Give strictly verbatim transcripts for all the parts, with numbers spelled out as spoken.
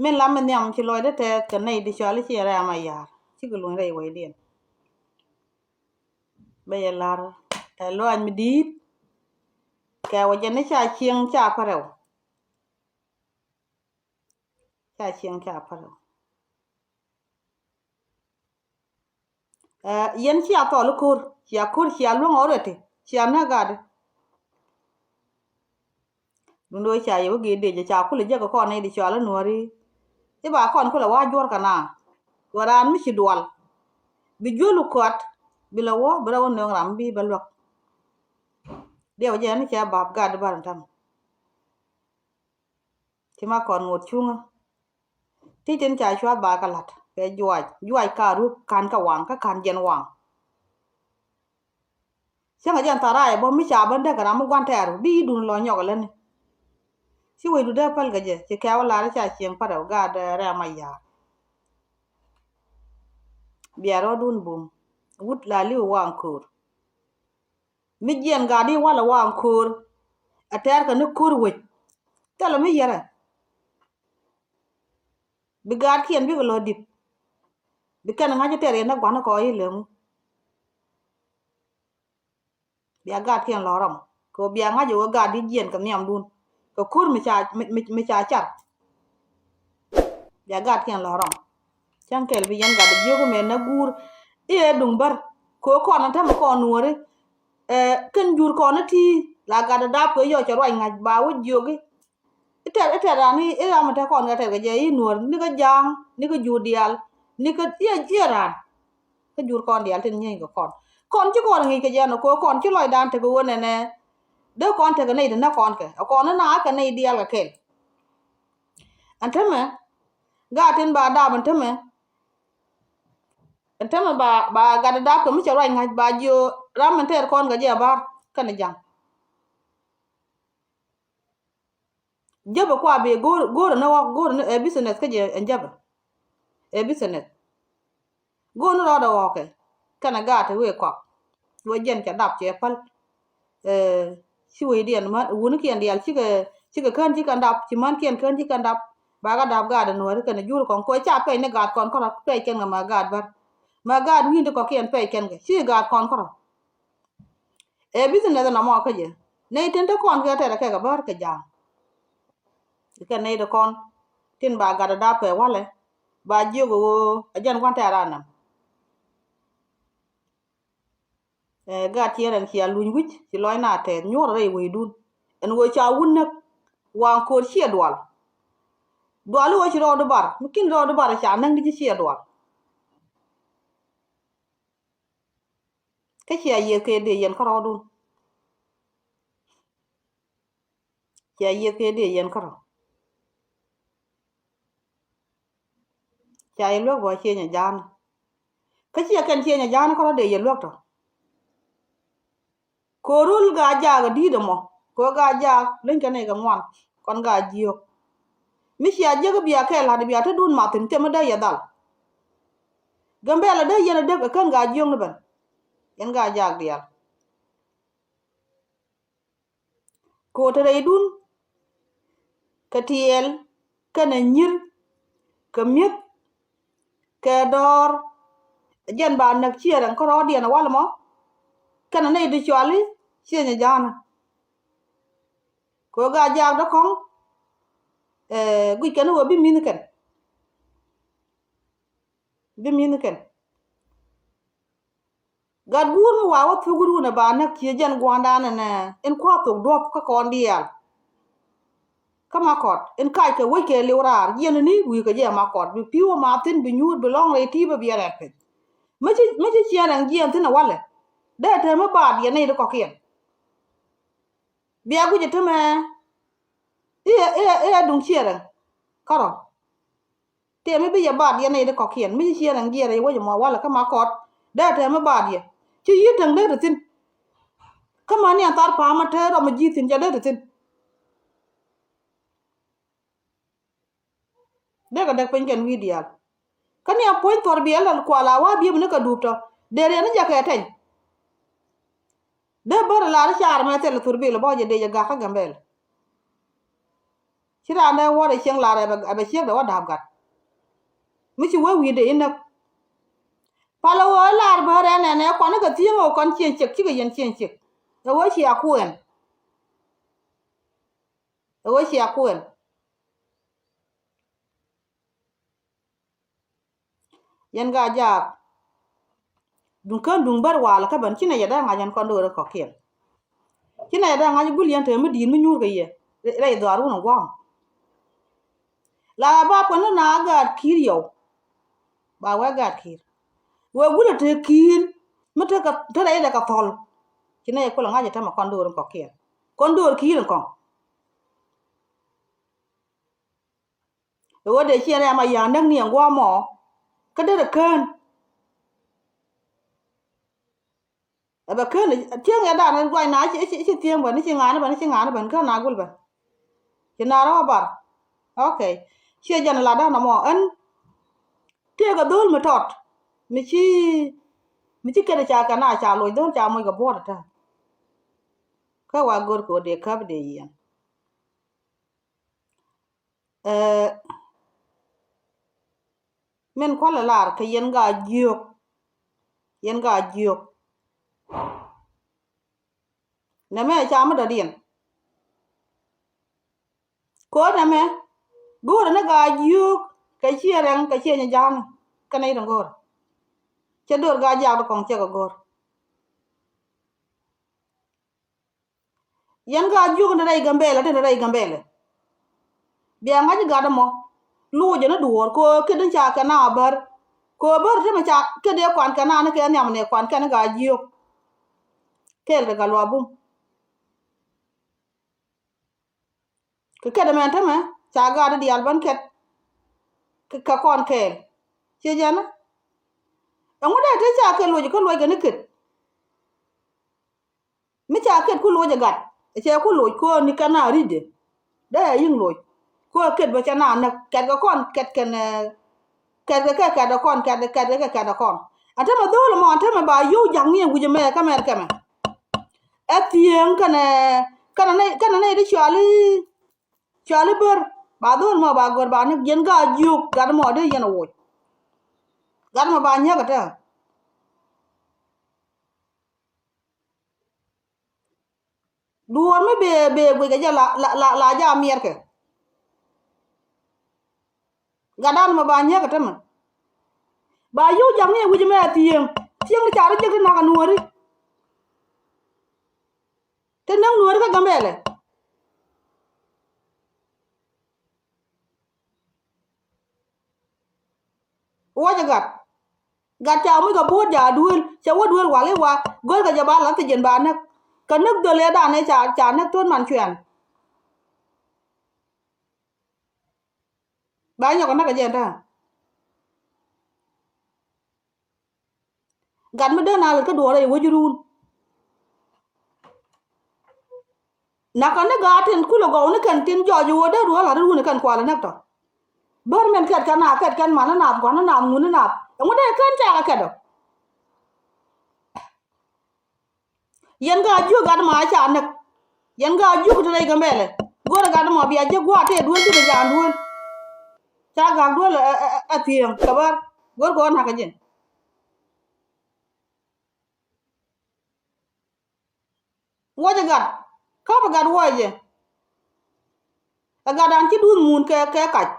Min lam mi nhiam ci lɔcdä tɛth kɛ nɛy di cɔal i̱ ci rɛm a ya̱r. Cikɛ luny rɛy wecdiɛn. Bɛ yɛ la̱r ɛ lɔaac mi di̱i̱t. Kɛ wä jɛn i̱ ca cieŋ ca pärɛw. Ca cieŋ ca pärɛw. Ɛ, yɛn cia thɔl i̱ ko̱r, cia ko̱r, cia luäŋ already, cia näk gatdi. Duundɛ ɣöö ca yɛ wä gee dec, ca kulɛ jek kɛ kɔn nɛy di cɔal i̱ nuääri. I̱ ba kɔn kulɛ wa̱a̱ juɔ̱r kɛ naath. Kɛ raan mi ci dual. Bi juöl kɔat, bi lɛ wä, bi rɛw nööŋ ram mi bi bä luäk. Diɛw jɛ ni cɛ ba̱a̱p gatdi bär in ta̱ŋ. Ci ma kɔn ŋot cuŋä. Ti tin ca cuath ba kɛ la̱t kɛ juac, juac ka ruk ka̱n kɛ waŋ, kä ka̱n jɛn waŋ. Cäŋɛ jɛn tharay bä mi ca ben dee kɛ ram mi gua̱n tɛɛr bi i̱ dun lɔ nyɔk lätni. Ci wecdu dee päl kɛ jɛ, ci kɛɛw lar i̱ ca cieŋ pärɛw gaat rɛm a ya̱r. Bia rɔɔdun bum wut la li̱w waŋ ko̱o̱r. Mi jiɛn gaat i̱ walɛ waŋ ko̱o̱r. Ɛ tɛɛr kɛ ni ko̱o̱r wec. Thilɛ mi yɛrɛ. Bi gaatkiɛn bikɛ lɔ di̱t. Bi kɛn ŋa̱c i̱ tɛr yɛn ni gua̱n kɔ i̱ leŋu. Bia gaatkiɛn lɔ rɔm kɛ ɣöö bia ŋa̱c i̱ ɣöö gaat i̱ jiɛn kɛ nhiamdun kɛ ko̱o̱r mi ca, mi, mi, mi ca car. Bia gaatkiɛn lɔ rɔm. Cäŋ kɛl bi yɛn gat jiök mɛ na guur i̱ ɛ duŋ bär. Kɛ ɣöö kɔn ɛ tämɛ kɔn nuɔ̱ɔ̱ri. Ɛ, kɛn jur kɔn i̱ ti la gat ɛ dap kɛ yɔc cɛ ruac ŋa̱c ba wä jiök i̱. I̱ tɛr, i̱ tɛr raan i̱, i̱ ram i̱ te kɔn kɛ tɛr kɛ jɛ i̱ nuɔ̱ɔ̱r ni kä ja̱a̱ŋ ni kä jur diaal ni kä i̱, i̱ raan. Kä jur kɔn diaal tin nyieeny kɛ kɔn. Kɔn ci kɔn ŋi̱i̱c kɛ jɛ nɔ kɛ ɣöö kɔn ci lɔcdan tekɛ ɣöö nɛnɛ. Dee kɔn tekɛ nɛy ti näk kɔn kɛ. Ɛ kɔn ni na kɛ nɛy diaal kɛ kɛl. Ɛn tämɛ. Gaat tin ba dap ɛn tämɛ. Ɛn tämɛ ba, ba gat dap kɛ mi cɛ ruac ŋa̱c ba jiö ram min tɛɛr kɔn kɛ jɛ a ba̱r kɛnɛ ja̱ŋ. Jäpɛ kua bi go̱o̱r, go̱o̱r ni wä, go̱o̱r ni ɛ business kä jɛ ɛn jäpɛ. Ɛ business. Go̱o̱r ni rɔɔdɛ ɣɔɔkɛ. Kɛnɛ gaat ti wee kɔak. Wee jɛn cɛ dap cɛ päl. Ɛ, ci wecdiɛn män, wunikiɛn diaal cikɛ, cikɛ kään cikɛ dap, ci mänkiɛn kään cikɛ dap. Bakɛ dap gaat ɛ nuääri kɛnɛ jur kɔn kɛ ɣöö ca pɛc ni gaat kɔn kärɔ̱, pɛc kɛn kɛ mɛ gaat bär. Mɛ gaat wi̱i̱n ti kɔ̱kiɛn pɛc kɛn kɛ, ci gaat kɔn kärɔ̱. Ɛ business nɔmɔ kä jɛ. Nɛy tin te kɔn kɛ tɛrɛ kɛ kɛ bär kɛ ja̱a̱ŋ. Kɛ nɛy ti kɔn tin ba gat ɛ dap kɛ walɛ ba jiök ɛ ɣöö ɛ jɛn gua̱n tɛ̈r anɛm. Ɛ, gat ciɛ rɛn cia luny wi̱c ci lɔc na tɛth nyuɔ̱r rɛy wecdun. Ɛn ɣöö ca wun näk waŋ ko̱r ciɛ dual. Dual i̱ ɣöö ci rɔɔdu bar mi kin rɔɔdu bar ca näk ni ci ciɛ dual. Kä cia yiëth kɛ dee yɛn kärɔɔdun. Cia yiëth kɛ dee yɛn kärɔɔ. Ca yɛ luäk bä cieny a ja̱a̱n. Kä cia kɛn cieny a ja̱a̱n kärɔɔ dee yɛ luäk tɔ. Ko̱rul gaa jaak a di̱i̱t ɛmɔ kɛ ɣöö gaa jaak leny kɛ nɛy kɛ ŋuan kɔn gaa jiök. Mi cia jiäk i̱ bia kɛɛl la̱t bia te duun mathin thimɛ dee yɛ dhal. Gambɛl a dee yɛn a dek a kän gaa jiök ni ben. Yɛn gaa jaak diaal. Ko̱o̱t te rɛydun kɛ tiɛɛl kɛnɛ nyi̱r kɛ mi̱eth kɛ dɔɔr. Jɛn ba näk ciɛ rɛŋ kärɔɔdiɛn a wal mɔ. Kɛnɛ nɛy di cuali cieny a ja̱a̱nä. Kɛ ɣöö gaa jaak däkɔ̱ŋ. Ɛ, guic kɛn ɣöö bi mi̱th kɛn. Bi mi̱th kɛn. Gat guur mi wa wä thuk run ɛ ba näk ciɛ jɛn gua̱a̱ndan ɛnɛ in kua̱r thok duɔ̱p kä kɔn diaal. Kä ma kɔt in kac kɛ wec kɛ liw raar jiɛn ni wi̱i̱ kɛ jɛ ma kɔt bi pi̱w ma thi̱n bi nyuur bi lɔ̱ŋ rɛy ti̱i̱p ɛ biɛ rɛp piny. Mi ci, mi ci ciɛn rɛŋ jiɛn thi̱n ɛ walɛ dee te mi baat yɛ nɛy ti kɔ̱kiɛn. Bia guic ɛ tämɛ i̱ ɛ, i̱ ɛ, i̱ ɛ duŋ ciɛ rɛŋ kärɔ̱. Tëë mi bi yɛ baat yɛ nɛy ti kɔ̱kiɛn mi ci ciɛ rɛŋ jiɛɛr yɛ wec ɛmɔ walɛ kä ma kɔt. Dee tëë mi baat yɛ ci yi̱t täŋ dee ti thi̱n. Kä mäni ɛn thar pa̱a̱m ɛ tëë rɔm ɛ ji̱ thi̱n cɛ dee ti thi̱n. Dee kɛ däk piny kɛn wi̱i̱ diaal. Kä ni a puɔ̱ny thuɔ̱r biɛl lɛl kual a wa̱a̱ biep ni kɛ dup tɔ dee riɛn ni jɛ kɛ tɛny. Dee bär lar i̱ caar mɛ thil thur bil bä jɛ dee jɛ gak kä Gambɛl. Ci Ci raan dee wäär ɛ cieŋ lar ɛ bɛ, ɛ bɛ ciek dee wä da̱a̱p gat. Mi ci wee wi̱i̱ dee inäk. Palä ɣöö lar bä rɛn ɛn ɛ kɔn i̱ kɛ thi̱eŋ ɣöö kɔn cieŋ ciek cikɛ yɛn cieŋ ciek. Ɛ ɣöö cia kuɛn. Ɛ ɣöö cia kuɛn. Yɛn gaa jaak. Duŋ kän duŋ bär walɛ kä ben ci nɛ yɛ dee ŋa̱c ɛn kɔn do̱r ɛ kɔ̱kiɛn. Ci nɛ yɛ dee ŋa̱c gul yɛn te mi di̱i̱t mi nyuur kɛ yɛ rɛy dhuaar wun ɛ gua̱a̱m. La ba kuɛn ni na gaat ki̱i̱r yɛw. Ba wee gaat ki̱i̱r wee gul ɛ te ki̱i̱r mi te kɛ te rɛy dɛ kɛ thɔl. Ci nɛ yɛ kulɛ ŋa̱c ɛ tämɛ kɔn do̱r ɛ kɔ̱kiɛn kɔn do̱r ki̱i̱r ɛ kɔn. Ɛ ɣöö dee ciɛ rɛm a ya̱a̱ näk ni ɛn gua̱a̱mɔ. Kä derɛ kään. Ɛ bɛ kään tiɛŋ yɛ dan ruac na ci, ci, ci thiëŋ bä ni ci ŋa̱a̱n bä ni ci ŋa̱a̱n bä ni kään na gul bä. Ci na rɔ̱ bar. Ok. Ciɛ jɛn la dan ɛmɔ ɛn. Tëëkɛ dho̱l mi tɔt mi ci, mi ci kɛn ca kɛn a ca loc dho̱l ca moc kɛ buɔ̱ɔ̱t ɛ tääŋ. Kä wa go̱r kɛ ɣöö dee käp dee yiɛn. Ɛ, min kualɛ lar kɛ yɛn gaa jiök. Yɛn gaa jiök. Nɛmɛ ca mi dɔ̱diɛn. Ko̱r nɛmɛ go̱o̱rɛ ni gaa jiök kɛ ciɛ rɛŋ kɛ ciɛ nyi ja̱a̱ŋ. Kɛnɛ yit in go̱o̱rɛ cɛ do̱r gaa jiak di kɔŋ ciɛ kɛ go̱o̱r. Yɛn gaa jiök ni rɛy Gambɛlɛ, tin rɛy Gambɛlɛ. Bia ŋa̱c gat ɛmɔ. Luucɛ ni duɔ̱ɔ̱r kɛ ɣöö ket in ca kɛ na bär. Kɛ ɣöö bär ti mi ca ket dee kuan kɛ na ni kɛ nhiam ni kuan kɛn gaa jiök. Kɛɛl kɛ gat luaak bum. Kɛ ket ɛmɛn tämɛ ca gat di diaal bän ket. Kɛ, kɛ kɔn kɛɛl. Ciɛ jɛn. Ɛŋu dee te ca kɛ luɔc kä luɔc kɛ ni ket. Mi ca ket ku loc ɛ gat ɛ cɛ ku loc kööni kɛn a ri̱cdɛ. Dee ɛ yi̱ŋ loc köö ket bä cɛ na näk kɛt kɛ kɔn kɛt kɛn ɛ kɛt kɛ kɛ kɛt kɛ kɔn kɛt kɛ kɛt kɛ kɛt kɛ kɔn. Ɛn tämɛ dho̱o̱l ɛmɔ ɛn tämɛ ba yio̱w ja̱ŋ ni ɛ wi̱c ɛmɛ kɛ mɛr kɛmɛ. Ɛ thieŋ kɛnɛ kɛnɛ nɛy kɛnɛ nɛy ti cuali cuali bär ba dho̱o̱l ɛmɔ ba gör ba näk yɛn gaa jiök gat ɛmɔ dee yɛn ɛ woc. Gat ɛmɔ ba nyäk ɛ tɛ. Duɔ̱ɔ̱r mi bee bee guic kɛ jɛ la la la la ja miɛɛr kɛ. Gatdan mɛ ba nyieekä tämɛ. Ba yio̱w ja̱k ni ɛ wi̱c mɛ a thieŋ. Thieŋ ti ca rɔ jek ti nak a nuɔ̱ɔ̱ri. Ti näk nuɔ̱ɔ̱ri kä Gambɛlɛ. Wä jɛ gat. Gat ca muc kɛ bo̱o̱t ja duel cɛ wä duel wal i̱ wa go̱rkɛ jɛ ba lath thi̱ji̱n ba näk. Kɛ näk dhöl ëëdan ëë ca ca näk thuɔ̱t man cuɛn. Ba nyɔk kɛ näk kɛ jɛ ta̱a̱. Gat mi dee na lät kä duɔ̱ɔ̱r rɛy wec run. Nakä ni gaat tin kulɛ gɔw ni kɛn tin jɔɔc ɣöö dee duɔ̱ɔ̱r la̱t run kɛn kualɛ näk tɔ. Bär min kɛt kɛn a kɛt kɛn man ni nath gua̱n ni nath ŋun ni nath ɛŋu dee kɛn tɛ̈ɛ̈k a kɛt ɔ. Yɛn gaa jiök gat ma ca näk. Yɛn gaa jiök ti rɛy Gambɛlɛ. Go̱rɛ gat ma bia jiäk gua̱a̱ tëë duel ji̱ rɛ jaan duel. Ca gak duel ɛ, ɛ, ɛ, ɛ thieŋ kɛ bär. Go̱rkɛ ɣän nakä ji̱. Wuɔcɛ gat. Käpɛ gat wuɔcɛ. Ɛ gatdan ci duuth muun kɛ, kɛ kac.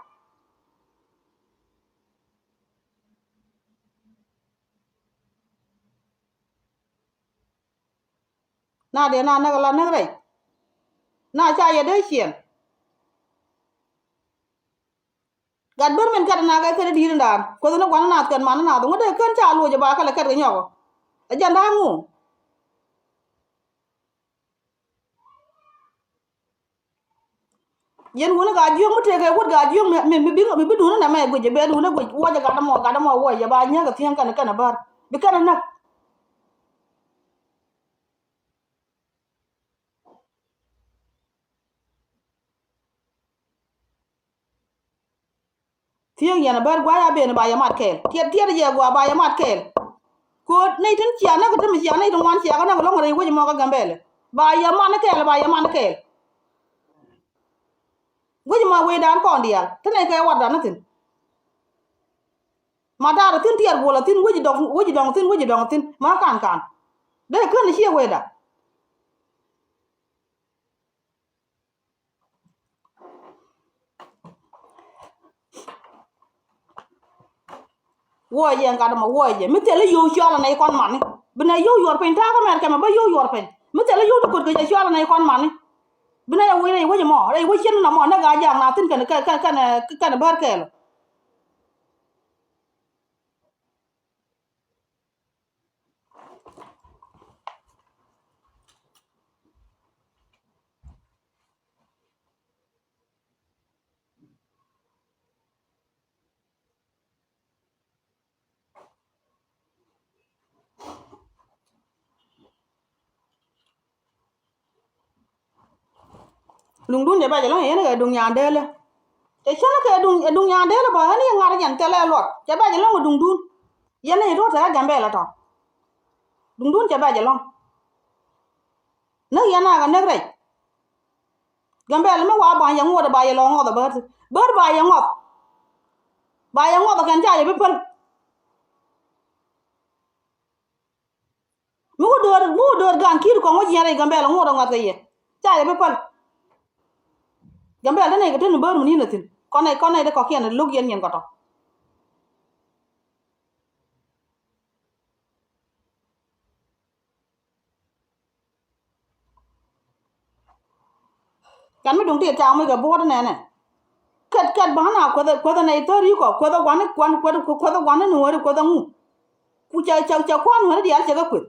Na dee na näk la näk rɛy. Na ca yɛ dee ciɛn. Gat bär min kat na kɛ kɛn di̱i̱t in daan kuäth ni gua̱n nath kɛn man nath ŋu dee kän ca loc ba kɛ lɛ kɛt kɛ nyɔk. Ɛ jɛn da̱a̱ŋ ŋu. Yɛn wuni gaa jiök mi tëëkɛ wut gaa jiök mi, mi, mi bi, mi bi duuni nɛ mɛ guic, bɛ duuni guic, wuɔcɛ gat mɔ, gat mɔ wuɔcɛ, ba nyääk ɛ thieŋ kɛn, kɛn ɛ bär. Bi kɛn ɛ näk. Thiek yɛn a bär gua̱a̱c a ben ba yɛ mat kɛɛl. Tiɛt, tiɛt jɛ gua̱a̱ ba yɛ mat kɛɛl. Ko̱o̱t nɛy tin cia näk kä te mi cia nɛy tin ŋuan cia kä näk lɔ̱ŋ rɛy wec mɔ kä Gambɛlɛ. Ba yɛ mat ni kɛɛl, ba yɛ mat ni kɛɛl. Wec ma wecdan kɔn diaal te nɛy kɛ watdan ni thi̱n. Ma da̱a̱r thi̱n tiɛɛr guɔl a thi̱n wec dɔŋ, wec dɔŋ thi̱n, wec dɔŋ thi̱n ma kan kan. Dee kän ciɛ wecda. Wuɔɔcɛ ŋa̱t ɛmɔ wuɔɔcɛ mi thilɛ yio̱w cualɛ nɛy kɔn mani. Bi nɛy yio̱w yuɔr piny ta̱a̱ kä mɛr kɛmɛ bä yio̱w yuɔr piny mi thilɛ yio̱w ti ko̱t kɛ cɛ cualɛ nɛy kɔn mani. Bi nɛy a wec rɛy wec ɛmɔ, rɛy wec ciɛn ɛmɔ näk a jaak na thi̱n kɛn kɛn kɛn kɛn bär kɛɛl. Duŋdun cɛ bɛc ɛlɔ̱ŋ yɛn kɛ duŋ nyan dee lɛ. Cɛ cäl kɛ duŋ, duŋ nyan dee lɛ bä ɣän yɛ ŋa̱r yɛn thilɛ luɔt cɛ bɛc ɛlɔ̱ŋ kɛ duŋdun. Yɛn ni yɛ tuɔ̱k tekɛ Gambɛl ɛ tɔ̱. Duŋdun cɛ bɛc ɛlɔ̱ŋ. Näk yɛn a kɛ näk rɛc. Gambɛl mi wa ba̱ny yɛ ŋuɔt ba yɛ lɔ ŋɔth a bär. Bär ba yɛ ŋɔth. Ba yɛ ŋɔth a kɛn ca yɛ bi päl. Mi wä do̱r, mi wä do̱r gan ki̱i̱t kɔŋ wä jiɛn rɛy Gambɛl ŋuɔt a ŋɔth kɛ yɛ ca yɛ bi päl. Gambɛl te nɛy kɛ te ni bär mi ni̱n a thi̱n kɔn nɛy, kɔn nɛy te kɔkiɛn lo̱k yɛn yɛn kɛ tɔ. Kɛn mi duŋ ti ta̱a̱ muc kɛ buɔ̱t nɛnɛ. Kɛt kɛt bäna kuäthä kuäthä nɛy thäri kɔ kuäthä gua̱ni kuan kuäthä gua̱ni nuɔ̱ɔ̱ri kuäthä ŋu. Ku cɛ cɛ cɛ kua̱n nuɔ̱ɔ̱ri diaal cɛ kɛ kueth.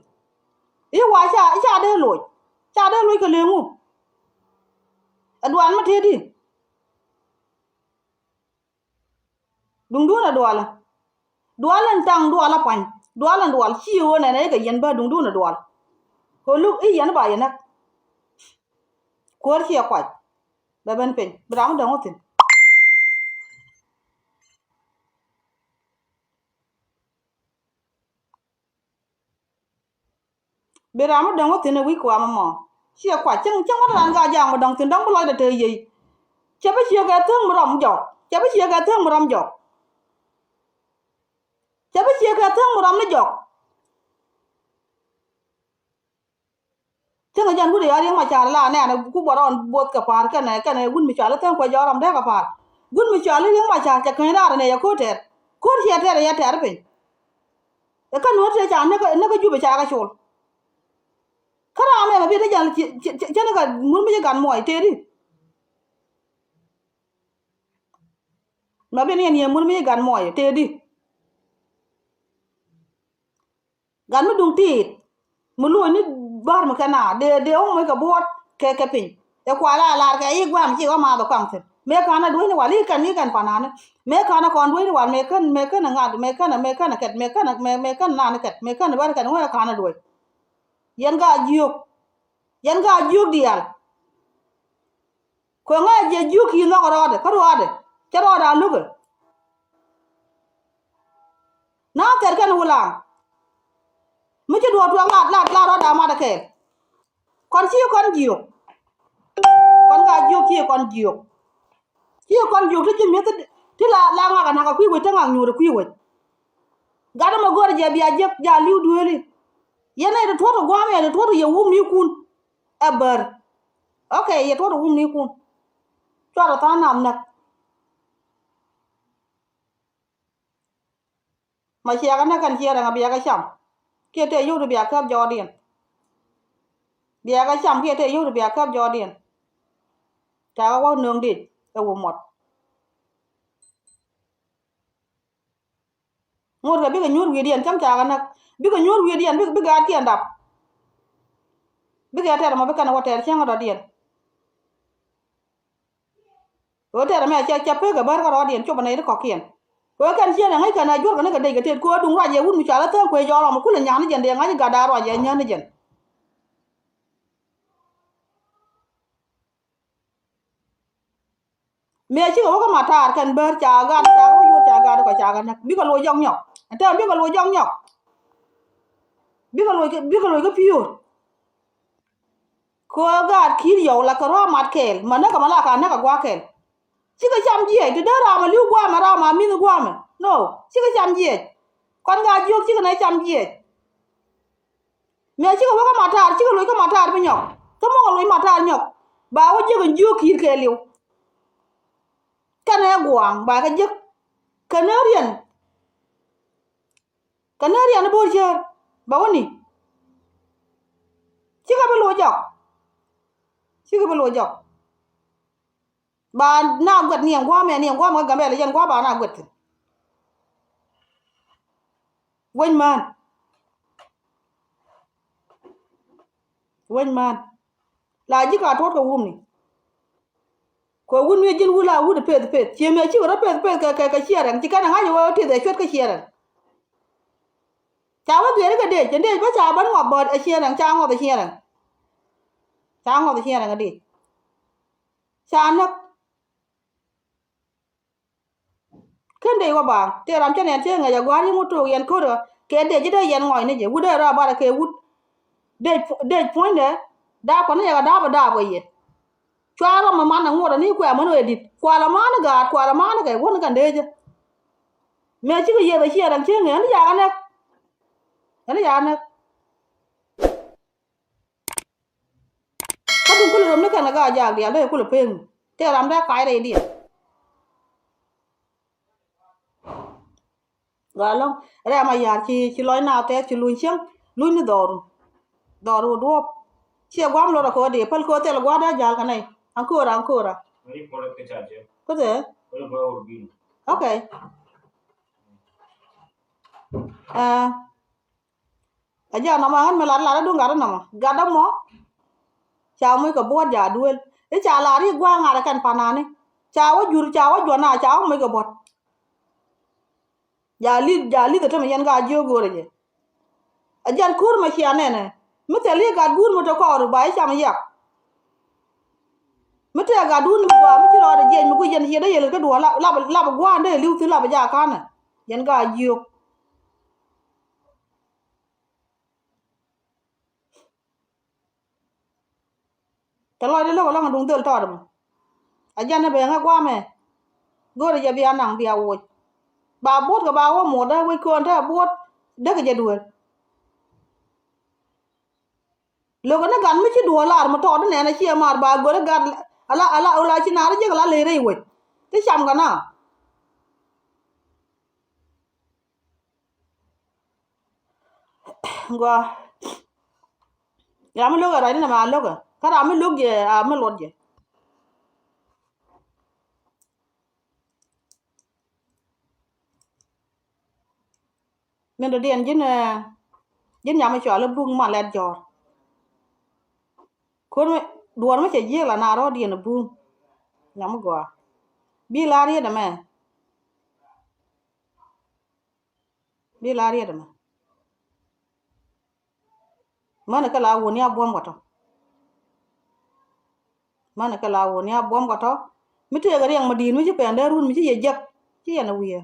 I̱ wa ca i̱ ca dee loc ca dee loc kɛ leŋu. Ɛ dual mi tëëdi. Duŋdun ɛ dualä. Dual in taŋ dual a puany dual in dual ci ɣöö nɛnɛ ikɛ yɛn bä duŋdun ɛ dual. Kɛ luk i̱ yɛn ba yɛ näk. Kuäär ciɛ kuac bɛ ben piny bi ram mi dɔ̱ŋ wä thi̱n. Bi ram mi dɔ̱ŋ wä thi̱n ɛ wi̱c kuam ɛmɔ. Ciɛ kuac cieŋ cieŋ wä ran gaa ja̱a̱ŋ mi dɔ̱ŋ thi̱n dɔ̱ŋ bi lɔcdɛ te yiey. Cɛ bi ciek kɛ thäŋ mi rɔm jɔk cɛ bi ciek kɛ thäŋ mi rɔm jɔk. Cɛ bi ciek kɛ thäŋ mi rɔm ni jɔk. Cäŋ jɛn wut i̱ ya Riek Machar la nɛɛn ku bɔrɔn both kɛ pa̱a̱r kɛnɛ kɛnɛ wut mi cɔal i̱ thäŋ kuɛ jɔɔr ram dee kɛ pa̱a̱r. Wut mi cɔal i̱ Riek Machar cɛ käny raar nɛ yɛ ko̱r tɛɛr ko̱r ciɛ tɛɛr yɛ tɛɛr piny. Ɛ kä nuɔ̱t tëë ca näk näk kä Jubɛ ca kɛ col. Kä ram ɛmɛ bi te jɛn cä näk kɛ ŋun mi ci gat muɔc tëëdi. Ma bi ni ɛn yɛ ŋun mi ci gat muɔc tëëdi. Gat mi duŋ tiit mi luɔ̱c ni bär mi kɛ na dee dee wä moc kɛ buɔt kɛ kɛ piny. Ɛ kual a lar kɛ i̱ guam ci ɣä math ɔ kaŋ thi̱n mëë ka̱n a duec ni wal i̱ kɛn i̱ kɛn panani. Mëë ka̱n a kɔn duec ni wal mëë kän mëë kän a ŋa̱t mëë kän a mëë kän a kɛt mëë kän a mëë kän a nani kɛt mëë kän a bär kɛt ŋuɛ ka̱n a duec. Yɛn ka a jiök. Yɛn ka a jiök diaal. Kuɛ ŋa̱c jɛ jiök ki̱i̱ nhɔk rɔɔdɛ kä rɔɔdɛ cä rɔɔdɛ a lo̱kɛ. Na thɛr kɛn wulaŋ mi ci duɔɔk tuɔɔk lat lat lat rɔɔdɛ a mat ɛ kɛɛl. Kɔn ci kɔn jiök. Kɔn ka jiök ci kɔn jiök. Ci kɔn jiök ti ji̱ mi̱eth ti la la ŋak a nak a kui̱ wec ti ŋak nyuur a kui̱ wec. Gat ɛmɛ go̱o̱rɛ jɛ bia jiäk ja li̱w dueeli. Yɛn nɛy ti tuɔ̱t ɛ gua̱a̱m yɛ ti tuɔ̱t ɛ yɛ wumnikun. Ɛ bär. Ok yɛ tuɔ̱t ɛ wumnikun. Cuarɛ tha̱a̱ŋ nam näk. Ma ciɛk ɛ näk kɛn ciɛ rɛŋ a bia kɛ cam. Kiɛ tëë yio̱w ti bia kääp jɔɔdiɛn. Bia kɛ cam kiɛ tëë yio̱w ti bia kääp jɔɔdiɛn. Cakɛ wä nööŋ dic ɛ wumɔt. Ŋot kɛ bikɛ nyuur wi̱i̱diɛn cäŋ cakɛ näk bikɛ nyuur wi̱i̱diɛn bikɛ bikɛ atkiɛn dap. Bikɛ tɛr ɛmɔ bikɛn ɛ wä tɛr cäŋ ɛ dɔ̱diɛn. Kɛ ɣöö tɛr ɛmɛ cɛ cɛ pek ɛ bär kä rɔɔdiɛn cop ɛ nɛy ti kɔ̱kiɛn. Kɛ ɣöö kɛn ciɛ nɛ ŋäc kɛn ɛ juɔ̱r kɛ ni kɛ dec kɛ tëët kɛ ɣöö duŋ ruac ɛ wut mi cɔal ɛ thäŋ kuec jɔɔl ɔmɔ kulɛ nyan ni jɛn dee ŋa̱c i̱ gatda ruac ɛ nyän ni jɛn. Mëë cikɛ wä kä matar kɛn bär ca gat ca wä yuɔt ca gat kɔ ca gat näk bikɛ loc jɔk nyɔk. Ɛn täämɛ bikɛ loc jɔk nyɔk. Bikɛ loc bikɛ loc kä piöör. Kɛ ɣöö gaat ki̱i̱t yɔw la kɛ rɔ̱ mat kɛɛl ma näk kɛ ma la ka näk kɛ gua̱a̱k kɛɛl. Cikɛ cam jiɛc ti dee ram a li̱w guamɛ, ram a mi̱th guamɛ. No, cikɛ cam jiɛc. Kɔn ka jiök cikɛ nɛ cam jiɛc. Mëë cikɛ wä kä matar, cikɛ loc kä matar bi nyɔk. Kä mɔk a loc matar nyɔk, ba wä jiök in jiök ki̱i̱r kɛɛliw. Kɛnɛ gua̱a̱ŋ ba kɛ jiök. Kɛnɛ riɛn. Kɛ nɛr yɛn i̱ bo̱o̱r cäär bɛ wä ni. Cikɛ bi loc jɔk. Cikɛ bi loc jɔk. Ba na guɛt niɛŋ gua̱a̱mɛ, niɛŋ gua̱a̱mɛ kä Gambɛl yɛn gua̱a̱ ba na guɛt thi̱n. Wec mään. Wec mään. La ji̱ ka tuɔ̱t kɛ wumni. Kɛ wut mi ji̱n wut la wut peth peth. Ciɛ mëë cikɛ rɔ peth peth kɛ, kɛ, kɛ ciɛɛrɛŋ. Ci kɛn ɛ ŋa̱c ɛ wee tith ɛ cuet kä ciɛɛrɛŋ. Ca wä dhieri kɛ dec, ɛ dec bä ca bän ŋɔth bä ɛ ciɛɛrɛŋ, ca ŋɔth ɛ ciɛɛrɛŋ. Ca ŋɔth ɛ ciɛɛrɛŋ ɛ dec. Ca näk. Ken dec wä baaŋ tëë ram cä nɛn cä ŋäc a gua̱a̱r yäŋ wä took yɛn ko̱rä kɛ dec ji̱ dee yɛn ŋɔcni jɛ wut dee rɔ a barɛ kɛ wut. Dec, dec puɔ̱nydɛ daap kɔn ni yɛ kɛ daap a daap kɛ yɛ. Cua rɔm a man a ŋuɔt a ni kuɛ män wee dit kual a man ni gaat kual a man ni kɛ wun ni kɛn dee jɛ. Mëë cikɛ yieth a ciɛ daŋ cieŋ ŋi̱ ɛn ni yak a nɛk. Ɛn ni yak a nɛk. Kä duŋ kulɛ rom ni kɛn kɛ gaa jaak diaal dee kulɛ peŋ. Tëë ram dee kac rɛy diaal. Gaa lɔŋ rɛm a ya̱r ci, ci lɔc na tɛth ci luny cieŋ luny ni dhɔru. Dhɔru duɔp. Ciɛ guam lɔt a kɛ wä dee päl kɛ wä thil gua̱a̱r dee ja̱l kɛ nɛy. Aŋkora, aŋkora. Kuthɛ. Okay. Aa. A jɛ nɔmɔ ɣän mi lat lat aduŋ gat nɔmɔ gat mɔ. Ca moc kɛ buɔt ja duel i̱ ca lar i̱ gua̱a̱ŋ ŋa̱t kɛn panani. Ca wä jur ca wä juɔna ca wä moc kɛ buɔt. Ja li̱th ja li̱th ɛ tämɛ yɛn ka jiök go̱o̱rɛ jɛ. A jɛn ko̱r mɛ cia nɛnɛ mi thil i̱ gat guur mi te kɔɔr ba i̱ cam i̱ yak. Mi tëë gat duun mi gɔaa mi ci rɔɔdɛ jiɛc mi guic yɛn ciɛ dee yɛl kä duɔ̱ɔ̱r lap lap gua̱a̱n dee li̱w thi̱n lap ja ka̱nɛ. Yɛn ka jiök. Cɛ lɔcdɛ lo̱k ɛlɔ̱ŋ duŋ dhil tɔɔt ɛmɔ. A jɛn ɛ ben ɛ guamɛ. Go̱rɛ jɛ bia naŋ bia woc. Ba buɔ̱t kɛ ba wä muɔ̱t dee wec köön te buɔ̱t dee kɛ jɛ duel. Lo̱kɛ ni gat mi ci duɔ̱ɔ̱r lar mi tɔɔt inɛn a ciɛ mar ba go̱rɛ gat ala ala ala ci naar jiäk ala ley rɛy wec. Ti cam kɛ na. Gua. Ram mi lo̱k ɛ ruacni nɛ ma lo̱k ɛ kä ram mi lo̱k jɛ a mi luɔt jɛ. Min dɔ̱diɛn ji̱n ɛ ji̱n nyam mi cɔal i̱ buŋ ma lɛt jɔ̱ɔ̱r. Ko̱r mi duɔ̱ɔ̱r mi cɛ jiëëk la na rɔ̱ɔ̱diɛn i̱ buŋ. Nyam mi gɔaa bi la riet ɛmɛ. Bi la riet ɛmɛ. Mänɛ kɛ la wun ya buɔ̱m kɛ tɔ. Mänɛ kɛ la wun ya buɔ̱m kɛ tɔ. Mi tëëkɛ riɛŋ mi di̱i̱t mi ci pɛn dee run mi ci yɛ jek ci yɛn ɛ wiee.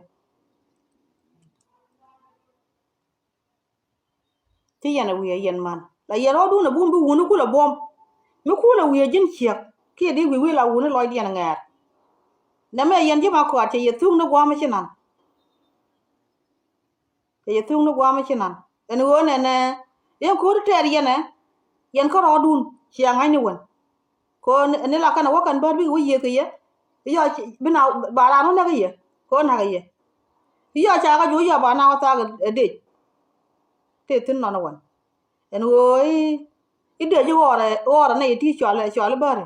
Ci yɛn ɛ wiee yɛn man la yɛn rɔɔdun ɛ bum bi wuni kulɛ buɔ̱m. Mi kulɛ wiee ji̱n ciek kiɛ di wi̱i̱ wi̱i̱ la wuni lɔcdiɛn ŋɛɛr. Nɛmɛ yɛn ji̱ ma kɔaat cɛ yɛ thuk ni gua̱a̱m mi ci nan. Kɛ yɛ thuk ni gua̱a̱m mi ci nan ɛn ɣöö nɛnɛ yɛn ko̱ri tɛɛr yɛnɛ. Yɛn kärɔɔdun cia ŋa̱cni wän. Kɛ ɣöö ni la kɛn ɛ wä kɛn bär bikɛ wä yiëëth kɛ yɛ. Yɔ bi na ba raan wä näk kɛ yɛ kɛ ɣöö näk kɛ yɛ. Yɔ ca kɛ juɔc yɔ ba na wä thaak ɛ dec. Tëë thi̱n nɔn ɛ wän ɛn ɣöö i̱ dec i̱ ɣɔɔrɛ ɣɔɔrɛ nɛy ti cɔal cɔal i̱ bäri.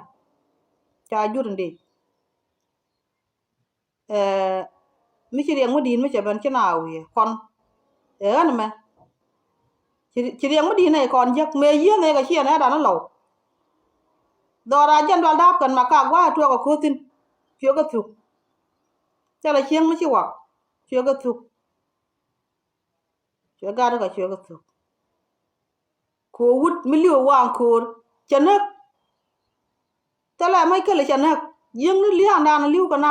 Ca jur in dec. Ɛɛ mi ci riɛŋ mi di̱i̱t mi cɛ ben ci na wiee kɔn. Ɛ ɣän mɛ ci riɛŋ mi di̱i̱t nɛy kɔn jiäk mëë yieen nɛy kɛ ciɛ nɛy dan ilɔw. Dhɔra jɛn dual da̱a̱p kɛn ma ka gua̱a̱ tuɔɔk ɛ ko̱thin. Cuɛ kɛ thuk. Thilɛ cieŋ mi ci wak cuɛ kɛ thuk. Cuɛ gat kɛ cuɛ kɛ thuk. Ko̱o̱r wut mi li̱w ɛ waaŋ ko̱o̱r cɛ näk. Thilɛ mac kɛl cɛ näk. Yiëŋni lia̱a̱ŋdan li̱w kɛ na.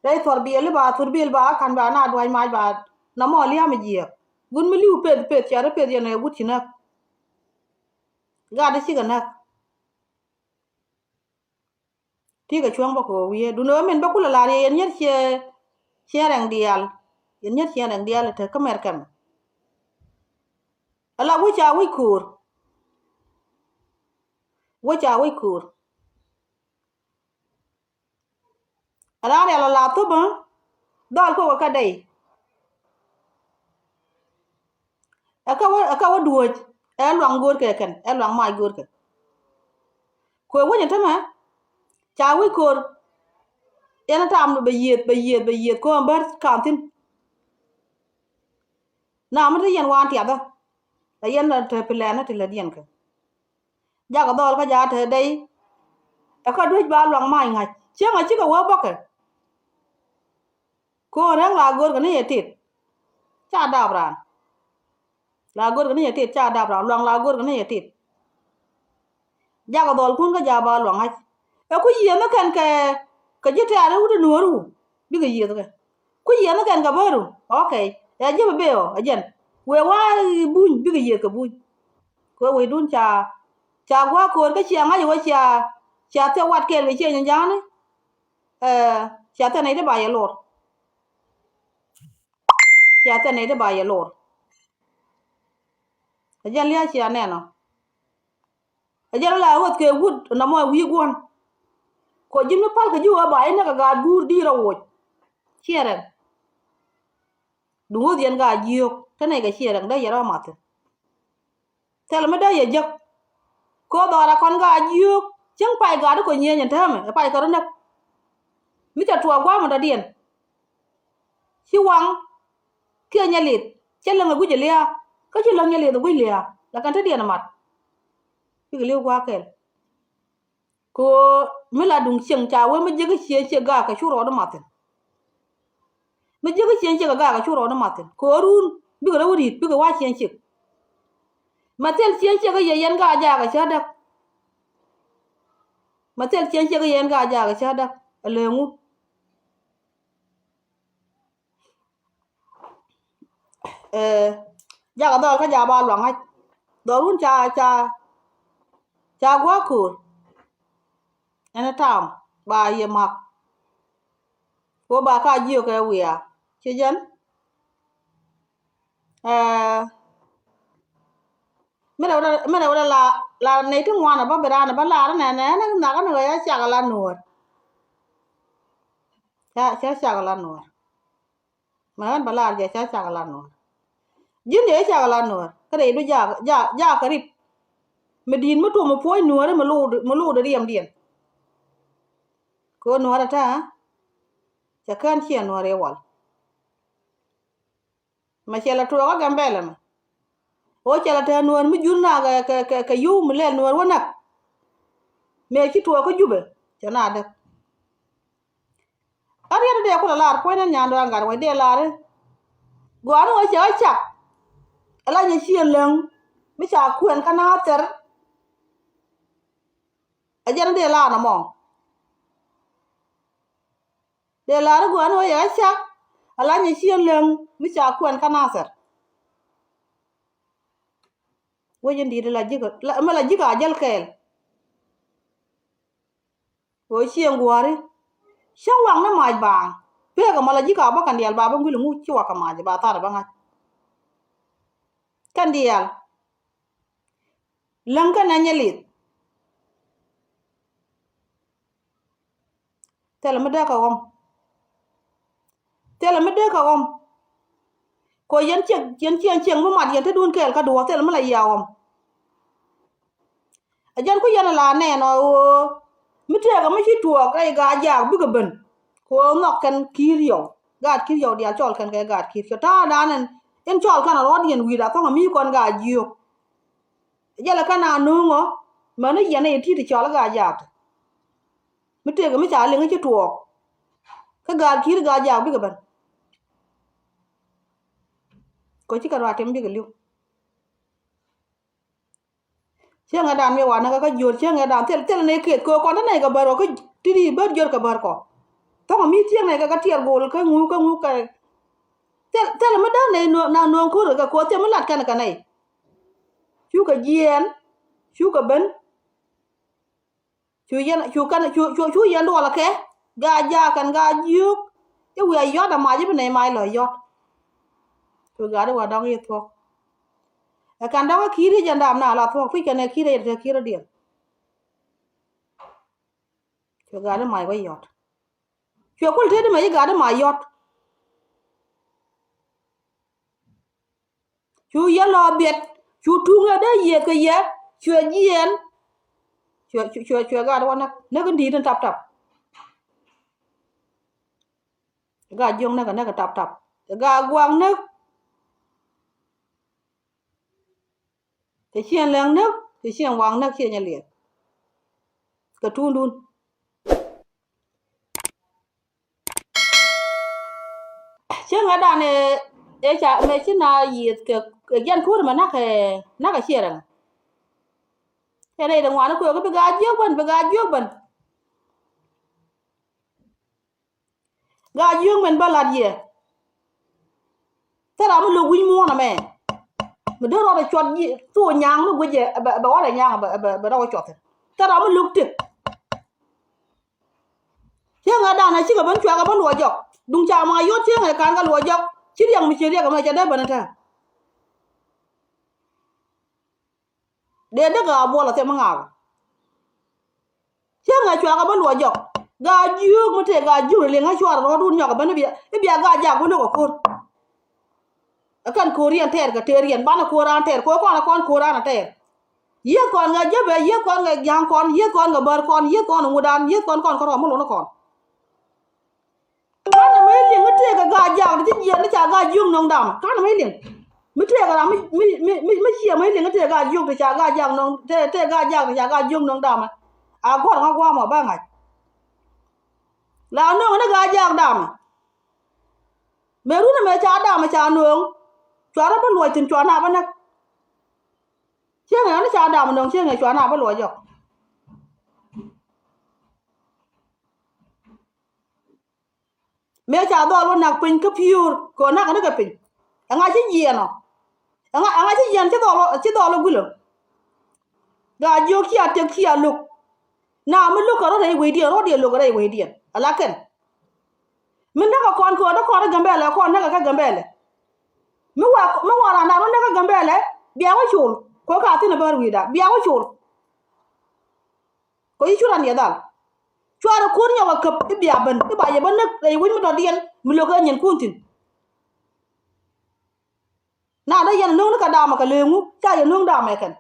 Rɛy thuɔr biɛl i̱ ba thuɔr biɛl ba ka̱n ba na duac mac ba. Nɔmɔ lia̱a̱m i̱ jiɛɛk wut mi li̱w peth peth cɛ ri peth yɛn ɛ wut ci näk. Gat i̱ cikɛ näk. Ti kɛ cuäŋ bä kɛ ɣöö wiee dun ɣöö min bä kulɛ la̱r yɛ yɛn nyɛt ciɛ, ciɛ rɛŋ diaal. Yɛn nyɛt ciɛ rɛŋ diaal te kä mɛr kɛm. Ala wä ca wec ko̱o̱r. Wä ca wec ko̱o̱r. Raan rial ala thop ɛ dhɔl kok ɛ kä dey. Ɛ kä wä, ɛ kä wä duɔ̱ɔ̱c ɛ luaŋ go̱o̱rkɛ kɛn, ɛ luaŋ mac go̱o̱rkɛ. Kɛ wec ɛ tämɛ ca wec ko̱o̱r. Yɛn ɛ tam bɛ yiëëth, bɛ yiëëth, bɛ yiëëth kɛ ɣän bär ka̱n thi̱n. Na mi te yɛn waan tiathä. Ɛ yɛn te pilɛnä ti lätdiɛn kɛ. Jakɛ dhɔl kä jaat te dey. Ɛ kä duec ba luaŋ mac ŋa̱c cieŋ a cikɛ wee bäkɛ. Ko̱o̱n rɛŋ la go̱rkɛ ni yɛ tit. Ca dap raan. La go̱rkɛ ni yɛ tit ca dap raan luaŋ la go̱rkɛ ni yɛ tit. Jakɛ dhɔl kun kä jaat ba luaŋ ŋa̱c. Ɛ ku yiëë ni kɛn kɛ, kɛ ji̱ tɛ̈r i̱ wut i̱ nuɔ̱ɔ̱r i̱ wu bikɛ yiëë kɛ. Ku yiëë ni kɛn kɛ bäru. Ok. Ɛ ji̱ bi bee ɔ ɛ jɛn. Wëë wa buny bikɛ yiëë kɛ buny. Kɛ wecdun ca, ca gua̱a̱k ko̱o̱r kä cia ŋa̱c wä cia, cia thiɛ wat kɛɛl kɛ cia nyɛ ja̱a̱ni. Ɛ, cia thiɛ nɛy ti ba yɛ lor. Cia thiɛ nɛy ti ba yɛ lor. Ɛ jɛn lia̱a̱ cia nɛn ɔ. Ɛ jɛn la ɣöth kɛ wut nɔmɔ ɛ wi̱i̱ guɔ̱n. Kɔ ji̱n mi pal kɛ ji̱ ɣöö ba inɛ kɛ gaat guur di̱i̱r ɛ woc. Ciɛ rɛŋ. Duŋ ɣöth yɛn gaat jiök te nɛy kɛ ciɛ rɛŋ dee yɛ rɔ math thi̱n. Thil mi dee yɛ jek. Ko̱ dhɔra kɔn gaat jiök cieŋ pay gaat kɔ nyieny ɛn täämɛ ɛ pay kɛ rɔ näk. Mi cɛ tuɔɔk gua̱a̱m ɛn dɔ̱diɛn. Ci waŋ kiɛ nyɛ lith cɛ läŋ ɛ guic ɛ lia̱a̱. Kä ci läŋ nyɛ lith ɛ guic lia̱a̱ la kɛn te diɛn ɛ mat. Bikɛ li̱w gua̱a̱k kɛl. Kɛ ɣöö mi la duŋ cieŋ ca wee mi jiäkä cieŋ ciek gaak kɛ cu rɔɔd imathin. Mi jiäkä cieŋ ciek kɛ gaak kɛ cu rɔɔd imathin kɛ ɣöö run bikɛ rɛw ri̱i̱t bikɛ wa̱a̱ cieŋ ciek. Ma thil cieŋ ciek kä yɛ yɛn gaak jaak kɛ cä däk. Ma thil cieŋ ciek kä yɛ yɛn gaak jaak kɛ cä däk. Ɛ lëŋu. Ɛ, jakɛ dhɔl kä jaak ba luaŋ ŋa̱c. Dhɔl run ca ca ca gua̱a̱k ko̱o̱r. Ɛn ɛ ta̱a̱m ba yɛ ma̱k. Ko ba ka jiök ɛ wiaa ci jɛn. Ɛ, mi rɛw dɛ, mi rɛw dɛ la, la nɛy ti ŋuan ɛ bä bi raan ɛ bä lar ɛ nɛ nɛ nɛ nhak ɛ ni ɣöö ya cak ɛ la nuɔ̱ɔ̱r. Ca ca cak ɛ la nuɔ̱ɔ̱r. Mɛ ɣän bɛ lar jɛ ca cak ɛ la nuɔ̱ɔ̱r. Ji̱n jɛ cak ɛ la nuɔ̱ɔ̱r kä rɛy du jaak jaak jaak kɛ rip. Mi di̱i̱t mi tuɔm mi puɔ̱ny nuɔ̱ɔ̱ri mi luud mi luud riɛmdiɛn. Kɛ ɣöö nuɔ̱ɔ̱r ɛ ta̱a̱ cɛ kään ciɛ nuɔ̱ɔ̱r i̱ wal. Mɛ cɛ la tuɔɔk kä Gambɛlɛ mɛ. Ɣöö cɛ la tɛ̱̈ɛ̱̈ nuɔ̱ɔ̱r mi jur na kɛ kɛ kɛ kɛ yio̱w mi lɛl nuɔ̱ɔ̱r wä näk. Mëë ci tuɔɔk kä Jubɛ cɛ na däk. Kä riet dee kulɛ lar puɔ̱ny ni nyan dɔ̱a̱ŋ gat wec dee lar i̱ gɔaa ni ɣöö cɛ ɣä cak. Ala nyɛ ciɛ läŋ mi ca kuɛn kä na thɛr. Ɛ jɛn dee lar nɔmɔ. Dee lar i̱ gɔaa ni ɣöö cɛ ɣä cak. Ala nyɛ ciɛ läŋ mi ca kuɛn kä na thɛr. Wec in di̱i̱t la ji̱ kɛ la mi la ji̱ kɛ a jäl kɛɛl. Ɣöö cieŋ gua̱a̱ri cä waŋ ni mac baaŋ. Pekɛ mɔ la ji̱ ka bä kɛn diaal ba bä ŋuil ŋu ci wakɛ mac ba thar bä ŋa̱c. Kɛn diaal läŋ kɛn ɛ nyɛ lith. Thilɛ mi dee kɛ ɣɔm. Thilɛ mi dee kɛ ɣɔm. Kɔ yɛn ciek yɛn ciɛn ciek mi mat yɛn te duun kɛɛl kä duɔ̱ɔ̱r thilɛ mi la yia ɣɔm. Ɛ jɛn ku yɛn a la nɛɛn ɔ ɣöö mi tëëkɛ mi ci tuɔɔk rɛy gaat jaak bikɛ ben. Kɛ ɣöö nhɔk kɛn ki̱i̱r yɔw gaat ki̱i̱r yɔw diaal cɔl kɛn kɛ gaat ki̱i̱r cɔl ta̱a̱dan ɛn in cɔl kɛn a ruɔ̱t yɛn wi̱i̱da thɔ̱ŋ a mi kɔn gaat jiök. Ɛ jɛn lɛ kɛn a nööŋ ɔ mäni yɛn a yɛ ti̱i̱t cɔl gaat jaak. Mi tëëkɛ mi ca liŋ ci tuɔɔk kä gaat ki̱i̱r gaat jaak bikɛ ben. Kɔ cikɛ ruaat tɛm bikɛ li̱w. Cieŋɛ dan mi wanɛ kɛ kä jiöt cieŋɛ dan thil thil nɛ kiɛth kɛ kɔn te nɛ kɛ bär kɔ kä ti di bär jiöt kɛ bär kɔ. Thɔŋ mi cieŋɛ kɛ kä tiɛɛr gol kä ŋu kä ŋu kɛ. Thil thil mi dan nɛ na nuɔ̱ŋ ko̱r kɛ kɛ kɔ thil mi lat kɛn kɛ nɛ. Cukɛ jiɛɛn cukɛ ben. Cu yɛn cu kɛn cu cu cu yɛn duɔl kɛ. Gaa jaak kɛn gaa jiök. I̱ wiaa yɔt a mac i̱ bi nɛy mac lɔ yɔt. Cu gat i̱ wa dɔŋ i̱ thuɔ̱k. Ɛ kɛn dɔŋ i̱ ki̱i̱r i̱ jɛn dam na la thuɔ̱k pi̱c kɛn ɛ ki̱i̱r i̱ jɛn te ki̱i̱r i̱ diɛn. Cu gat i̱ mac wä yɔt. Cuɛ kul tëë di mɛ ci gat di ma yɔt. Cu yɛ lɔ biɛt cu tuŋ ɛ dee yiëë kɛ yɛ. Cuɛ jiɛɛn. Cuɛ cuɛ cuɛ gat wä näk näk in di̱i̱t in tap tap. Gat jiöŋ näk näk in tap tap. Gat gua̱a̱k näk. Cɛ ciɛŋ lɛŋ näk cɛ ciɛŋ waŋ näk ciɛ nyɛ liɛth. Kɛ tuundun. Cieŋ ɛ dan ɛ ca mɛ ci na yieth kɛ kɛ jiɛn kuur mɛ nak ɛ nak ɛ ciɛ rɛŋ. Cɛ rɛy dɛ ŋuan ɛ kuɛ kɛ bi gaa jiök bän bi gaa jiök bän. Gaa jiök mɛn bä lat yɛ. Thil ram mi lo̱k wi̱c muɔ̱ɔ̱n ɛmɛ. Mi dee rɔɔdɛ cuɔt thok nyaŋ mi guic ɛ bɛ ɣɔt ɛ nyaŋ bɛ rɔɔdɛ cuɔth. Thil ram mi lo̱k tëk. Cieŋ ɛ danɛ cikɛ ben cuakɛ ben luɔc jɔk. Duŋ ca ma yot cieŋ ɛ ka̱n kɛ luɔc jɔk ci riɛk mi ci riɛk ɛmɛ cɛ dee ben ɛ tɛ̈ɛ̈n. Dee dee gaa buɔl a thɛm ŋaak. Cä ŋa cuakɛ bä luɔc jɔk. Gaa jiök mi tëë gaa jiök ri liŋ ɣä cuarɛ rɔɔdun nyɔkɛ bä ni bia i̱ bia gaa jaak bä lo̱k ɛ ko̱r. Ɛ kɛn ko̱r yɛn tɛɛr kɛ tëër yɛn banɛ ko̱r an tɛɛr ko̱r kɔn ɛ kɔn ko̱r an ɛ tɛɛr. Yieth kɔn ŋa jäpɛ yieth kɔn ŋa ja̱a̱ŋ kɔn yieth kɔn ŋa bär kɔn yieth kɔn ŋa ŋut an yieth kɔn kɔn kɔn rɔɔm mi luɔn kɔn. Kanɛ mëë liŋ mi tëëkɛ gaa jak ti ci jiɛɛn ni ca gaa jiök no̱o̱ŋ damɛ. Kanɛ mëë liŋ mi tëëkɛ ram mi mi mi mi ciɛ mëë liŋ mi tëëkɛ gaa jiök ti ca gaa jak no̱o̱ŋ tëë tëëkɛ gaa jak ti ca gaa jiök no̱o̱ŋ damɛ. A guɔ̱r ŋa gua̱a̱mɔ ba ŋa̱c. La no̱o̱ŋ ni gaa jak damɛ. Mëë runɛ mëë ca damɛ ca no̱o̱ŋ. Cua rɔ bä luɔc thi̱n cua na bä näk. Cieŋɛ ni ca damɛ no̱o̱ŋ cieŋɛ cua na bä luɔc jɔk. Mëë ca dhɔl wä nak piny kä piöör kɛ ɣän nak ni kɛ piny. Ɛŋa ci jiɛɛn ɔ? Ɛŋa ɛŋa ci jiɛɛn ci dhɔl wä ci dhɔl wä guilä. Gaa jiök cia tëk cia lo̱k. Na mi lo̱k kɛ rɔ̱ rɛy wecdiɛn rɔ̱diɛn lo̱k kɛ rɛy wecdiɛn ala kɛn. Mi näk kɛ kɔn kɛ ɣän dee kɔn ri Gambɛlɛ kɔn näk kɛ kä Gambɛlɛ. Mi wa mi wa randa rɔ̱ näk kä Gambɛlɛ bia wä col kɛ ɣän ka thi̱n ɛ bär wi̱i̱da bia wä col. Kɔ i̱ cu ran yɛ dhal. Cuarɛ ko̱r nyɔk ɛ käp i̱ bia ben i̱ ba yɛ bä näk rɛy wec mi dɔ̱diɛn mi lo̱k ɛ nyinkun thi̱n. Na dee yɛn no̱o̱ŋ ni kɛ damɛ kɛ leŋu ca yɛ no̱o̱ŋ damɛ kɛn.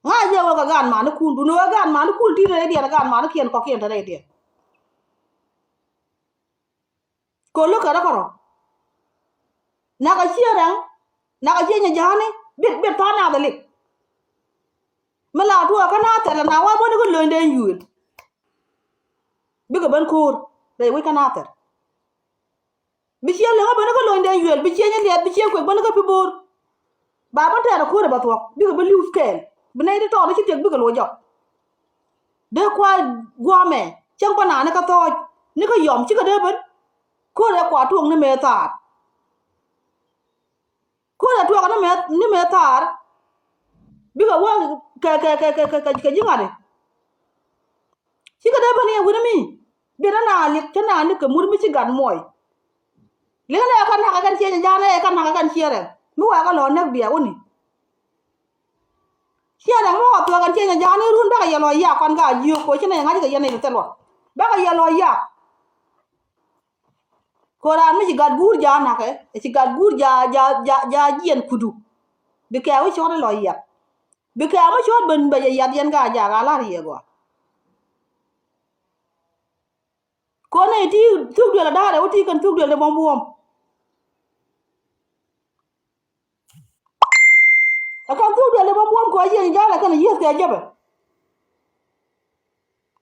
Ŋa̱c yɛ wä kɛ gaan manikun dun wä gaan manikun ti̱t rɛydiɛn gaan manikiɛn kɔkiɛn te rɛydiɛn. Kolo kärä kärä. Nakɛ ciɛ rɛŋ nakɛ ciɛ nyɛ ja̱a̱ni. Bit bit tha̱a̱ŋ nath ɛ lik. Mi la tuɔɔk kä nath thɛl na wa bäni kä löny dee yuël. Bikɛ ben ko̱o̱r rɛy wec kä nath thɛl. Bi ciɛ liŋä bäni kä löny dee yuël bi ciɛ nyɛ liɛth bi ciɛ kuek bäni kä pi bo̱o̱r. Ba bä tɛɛr ɛ ko̱r ɛ bä thuɔ̱k bikɛ bä li̱w kɛɛl bi nɛy ti tɔɔt ni ci tiɛk bikɛ lo̱c jɔk. Dee kua gua̱a̱mɛ cäŋ bä naath ni kä thɔɔc ni kä yɔm cikɛ dee ben. Ko̱r ɛ kua tuɔ̱ŋ ni mëë thaar. Ko̱r ɛ tuɔ̱ŋ ni mëë ni mëë thaar. Bikɛ wä kɛ kɛ kɛ kɛ kɛ ji̱ ŋa̱t i̱. Cikɛ dee ben i̱ ɛ wi̱n mi. Biɛ na naath liɛk cä naath ni kɛ mur mi ci gat muɔy. Liŋ ni ɛ kä nakä kɛn ciɛ nyɛ ja̱a̱n ɛ kä nakä kɛn ciɛ rɛŋ mi wɛɛkä lɔ näk biɛ wä ni. Ciɛ rɛŋ mi wä thuɔ̱k kɛn ciɛ nyɛ ja̱a̱n ni run bäkɛ yɛ lɔ yak kɔn ka jiök koci nɛ ŋa̱c kɛ yɛn ni thil wä bäkɛ yɛ lɔ yak. Ko̱ran mi ci gat guur ja̱a̱n nakä ɛ ci gat guur ja̱a̱ ja̱a̱ ja̱a̱ jiɛn kudu. Bi kɛ wi̱c cɔɔt ilɔ yiath. Bi kɛ wi̱c cɔɔt ben bɛ jɛ yiath yɛn ka ja̱a̱ ka la̱r yɛ gɔaa. Ko̱n nɛy ti thuk duël a da̱a̱r ɛ wä ti kɛn thuk duël ti bɔm buɔ̱m. Ɛ kɛn thuk duël ti bɔm buɔ̱m kɛ wä yiëë ja̱a̱n ɛ kɛn yiëth kɛ jɛpɛ.